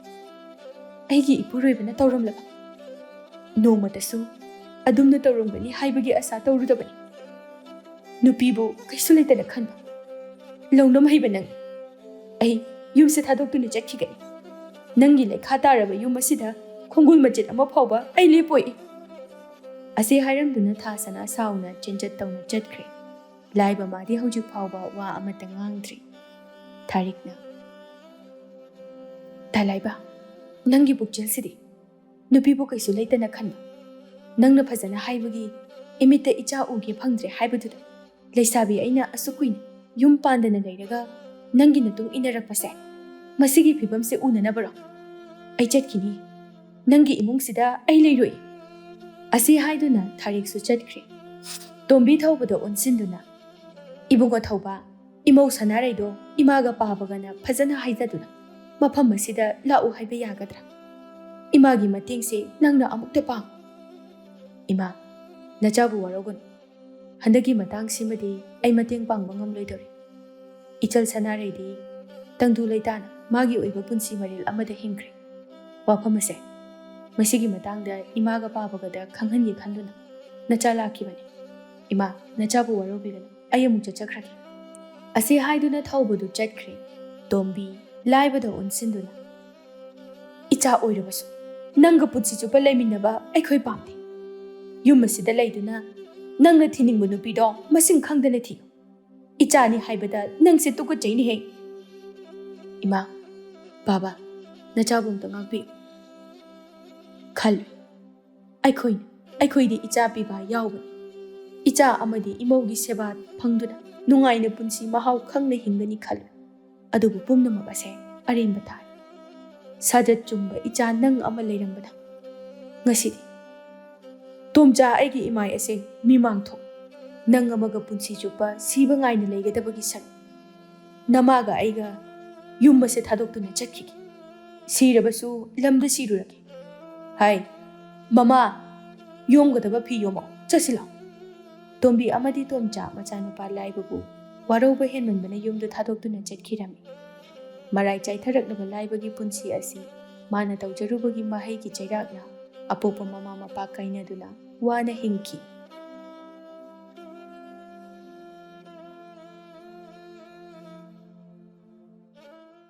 ꯑꯩꯒꯤ ꯏꯄꯨꯔꯣꯏꯕꯅ ꯇꯧꯔꯝꯂꯕ? ꯅꯣꯡꯃꯇꯁꯨ ꯑꯗꯨꯝꯅ ꯇꯧꯔꯝꯒꯅꯤ ꯍꯥꯏꯕꯒꯤ ꯑꯁꯥ ꯇꯧꯔꯨꯗꯕꯅꯤ꯫ ꯅꯨꯄꯤꯕꯨ ꯀꯩꯁꯨ ꯂꯩꯇꯅ ꯈꯟꯕ ꯂꯧꯅꯝ ꯍꯩꯕ ꯅꯪ꯫ ꯑꯩ ꯌꯨꯝꯁꯦ ꯊꯥꯗꯣꯛꯇꯨꯅ ꯆꯠꯈꯤꯒꯅꯤ꯫ ꯅꯪꯒꯤ ꯂꯩꯈꯥ ꯇꯥꯔꯕ ꯌꯨꯝ ꯑꯁꯤꯗ ꯈꯣꯡꯒꯨꯜ ꯃꯆꯦꯠ ꯑꯃ ꯐꯥꯎꯕ ꯑꯩ ꯂꯦꯞꯄꯣꯏ꯫ ꯑꯁꯤ ꯍꯥꯏꯔꯝꯗꯨꯅ ꯊꯥ ꯁꯅꯥ ꯁꯥꯎꯅ ꯆꯦꯟꯖꯠ ꯇꯧꯅ ꯆꯠꯈ꯭ꯔꯦ꯫ ꯂꯥꯏꯕ ꯃꯥꯗꯤ ꯍꯧꯖꯤꯛ ꯐꯥꯎꯕ ꯋꯥ ꯑꯃꯠꯇ ꯉꯥꯡꯗ꯭ꯔꯤ꯫ ꯊꯥꯔꯤꯛꯅ, "ꯇꯥꯂꯥꯏꯕ, ꯅꯪꯒꯤ ꯄꯨꯛꯆꯦꯜꯁꯤꯗꯤ ꯅꯨꯄꯤꯕꯨ ꯀꯩꯁꯨ ꯂꯩꯇꯅ ꯈꯟꯕ, ꯅꯪꯅ ꯐꯖꯅ ꯍꯥꯏꯕꯒꯤ ꯏꯃꯤꯠꯇ ꯏꯆꯥ ꯎꯒꯦ ꯐꯪꯗ꯭ꯔꯦ ꯍꯥꯏꯕꯗꯨꯗ ꯂꯩꯁꯥꯕꯤ ꯑꯩꯅ ꯑꯁꯨꯛ ꯀꯨꯏꯅ ꯌꯨꯝ ꯄꯥꯟꯗꯅ ꯂꯩꯔꯒ ꯅꯪꯒꯤ ꯅꯇꯨꯡ ꯏꯟꯅꯔꯛꯄꯁꯦ, ꯃꯁꯤꯒꯤ ꯐꯤꯕꯝꯁꯦ ꯎꯅꯅꯕꯔꯣ? ꯑꯩ ꯆꯠꯈꯤꯅꯤ꯫ ꯅꯪꯒꯤ ꯏꯃꯨꯡꯁꯤꯗ ꯑꯩ ꯂꯩꯔꯣꯏ꯫" ꯑꯁꯤ ꯍꯥꯏꯗꯨꯅ ꯊꯥꯔꯤꯛꯁꯨ ꯆꯠꯈ꯭ꯔꯦ꯫ ꯇꯣꯝꯕꯤ ꯊꯧꯕꯗ ꯑꯣꯟꯁꯤꯟꯗꯨꯅ, "ꯏꯕꯨꯡꯉꯣ ꯊꯧꯕ, ꯏꯃꯧ ꯁꯅꯥꯔꯩꯗꯣ ꯏꯃꯥꯒ ꯄꯥꯕꯒꯅ ꯐꯖꯅ ꯍꯥꯏꯖꯗꯨꯅ ꯃꯐꯝ ꯑꯁꯤꯗ ꯂꯥꯛꯎ ꯍꯥꯏꯕ ꯌꯥꯒꯗ꯭ꯔꯥ? ꯏꯃꯥꯒꯤ ꯃꯇꯦꯡꯁꯦ ꯅꯪꯅ ꯑꯃꯨꯛꯇ ꯄꯥꯡꯉꯨ꯫" "ꯏꯃꯥ, ꯅꯆꯥꯕꯨ ꯋꯥꯔꯧꯒꯅꯨ꯫ ꯍꯟꯗꯛꯀꯤ ꯃꯇꯥꯡꯁꯤꯃꯗꯤ ꯑꯩ ꯃꯇꯦꯡ ꯄꯥꯡꯕ ꯉꯝꯂꯣꯏꯗꯧꯔꯤ꯫ ꯏꯆꯜ ꯁꯅꯥꯔꯩꯗꯤ ꯇꯪꯗꯨ ꯂꯩꯇꯥꯅ ꯃꯥꯒꯤ ꯑꯣꯏꯕ ꯄꯨꯟꯁꯤ ꯃꯔꯦꯜ ꯑꯃꯗ ꯍꯤꯡꯈ꯭ꯔꯦ꯫ ꯋꯥꯐꯝ ꯑꯁꯦ ꯃꯁꯤꯒꯤ ꯃꯇꯥꯡꯗ ꯏꯃꯥꯒ ꯄꯥꯕꯒꯗ ꯈꯪꯍꯟꯒꯦ ꯈꯟꯗꯨꯅ ꯅꯆꯥ ꯂꯥꯛꯈꯤꯕꯅꯤ꯫ ꯏꯃꯥ, ꯅꯆꯥꯕꯨ ꯋꯥꯔꯧꯕꯤꯒꯅꯨ꯫ ꯑꯩ ꯑꯃꯨꯛ ꯆꯠꯆꯈ꯭ꯔꯒꯦ꯫ ꯑꯁꯤ ꯍꯥꯏꯗꯨꯅ ꯊꯧꯕꯗꯨ ꯆꯠꯈ꯭ꯔꯦ꯫ ꯇꯣꯝꯕꯤ ꯂꯥꯏꯕꯗ ꯑꯣꯟꯁꯤꯟꯗꯨꯅ, "ꯏꯆꯥ ꯑꯣꯏꯔꯕꯁꯨ ꯅꯪꯒ ꯄꯨꯟꯁꯤ ꯆꯨꯞꯄ ꯂꯩꯃꯤꯟꯅꯕ ꯑꯩꯈꯣꯏ ꯄꯥꯝꯗꯦ꯫ ꯌꯨꯝ ꯑꯁꯤꯗ ꯂꯩꯗꯨꯅ ꯅꯪꯅ ꯊꯤꯅꯤꯡꯕ ꯅꯨꯄꯤꯗꯣ ꯃꯁꯤꯡ ꯈꯪꯗꯅ ꯊꯤꯌꯨ꯫ ꯏꯆꯥꯅꯤ ꯍꯥꯏꯕꯗ ꯅꯪꯁꯦ ꯇꯨꯀꯠꯆꯩꯅꯦꯍꯦ꯫" "ꯏꯃꯥ, ꯕꯥꯕꯥ, ꯅꯆꯥꯕꯨ ꯑꯝꯇ ꯉꯥꯛꯄꯤꯌꯨ꯫ ꯈꯜꯂꯨ, ꯑꯩꯈꯣꯏꯅ, ꯑꯩꯈꯣꯏꯗꯤ ꯏꯆꯥ ꯄꯤꯕ ꯌꯥꯎꯕꯅꯤ꯫ ꯏꯆꯥ ꯑꯃꯗꯤ ꯏꯃꯧꯒꯤ ꯁꯦꯕꯥ ꯐꯪꯗꯨꯅ ꯅꯨꯡꯉꯥꯏꯅ ꯄꯨꯟꯁꯤ ꯃꯍꯥꯎ ꯈꯪꯅ ꯍꯤꯡꯒꯅꯤ ꯈꯜꯂꯨ꯫ ꯑꯗꯨꯕꯨ ꯄꯨꯝꯅꯃꯛ ꯑꯁꯦ ꯑꯔꯦꯝꯕ ꯇꯥꯔꯦ꯫ ꯁꯥꯖꯠ ꯆꯨꯝꯕ ꯏꯆꯥ ꯅꯪ ꯑꯃ ꯂꯩꯔꯝꯕꯅ ꯉꯁꯤꯗꯤ ꯇꯣꯝꯆꯥ ꯑꯩꯒꯤ ꯏꯃꯥꯏ ꯑꯁꯦ ꯃꯤꯃꯥꯡ ꯊꯣꯛ꯫ ꯅꯪ ꯑꯃꯒ ꯄꯨꯟꯁꯤ ꯆꯨꯞꯄ ꯁꯤꯕ ꯉꯥꯏꯅ ꯂꯩꯒꯗꯕꯒꯤ ꯁꯔꯨꯛ ꯅꯃꯥꯒ ꯑꯩꯒ ꯌꯨꯝ ꯑꯁꯦ ꯊꯥꯗꯣꯛꯇꯨꯅ ꯆꯠꯈꯤꯒꯦ꯫ ꯁꯤꯔꯕꯁꯨ ꯂꯝꯗ ꯁꯤꯔꯨꯔꯒꯦ꯫ ꯍꯥꯏ, ꯃꯃꯥ, ꯌꯣꯝꯒꯗꯕ ꯐꯤ ꯌꯣꯝꯃꯣ, ꯆꯠꯁꯤꯜꯂꯣ꯫" ꯇꯣꯝꯕꯤ ꯑꯃꯗꯤ ꯇꯣꯝꯆꯥ ꯃꯆꯥꯅꯨꯄꯥ ꯂꯥꯏꯕꯕꯨ ꯋꯥꯔꯧꯕ ꯍꯦꯟꯃꯟꯕꯅ ꯌꯨꯝꯗꯨ ꯊꯥꯗꯣꯛꯇꯨꯅ ꯆꯠꯈꯤꯔꯝꯃꯤ꯫ ꯃꯔꯥꯏ ꯆꯥꯏꯊꯔꯛꯂꯕ ꯂꯥꯏꯕꯒꯤ ꯄꯨꯟꯁꯤ ꯑꯁꯤ ꯃꯥꯅ ꯇꯧꯖꯔꯨꯕꯒꯤ ꯃꯍꯩꯒꯤ ꯆꯩꯔꯥꯛꯅ ꯑꯄꯣꯛꯄ ꯃꯃꯥ ꯃꯄꯥ ꯀꯥꯏꯅꯗꯨꯅ ꯋꯥꯅ ꯍꯤꯡꯈꯤ꯫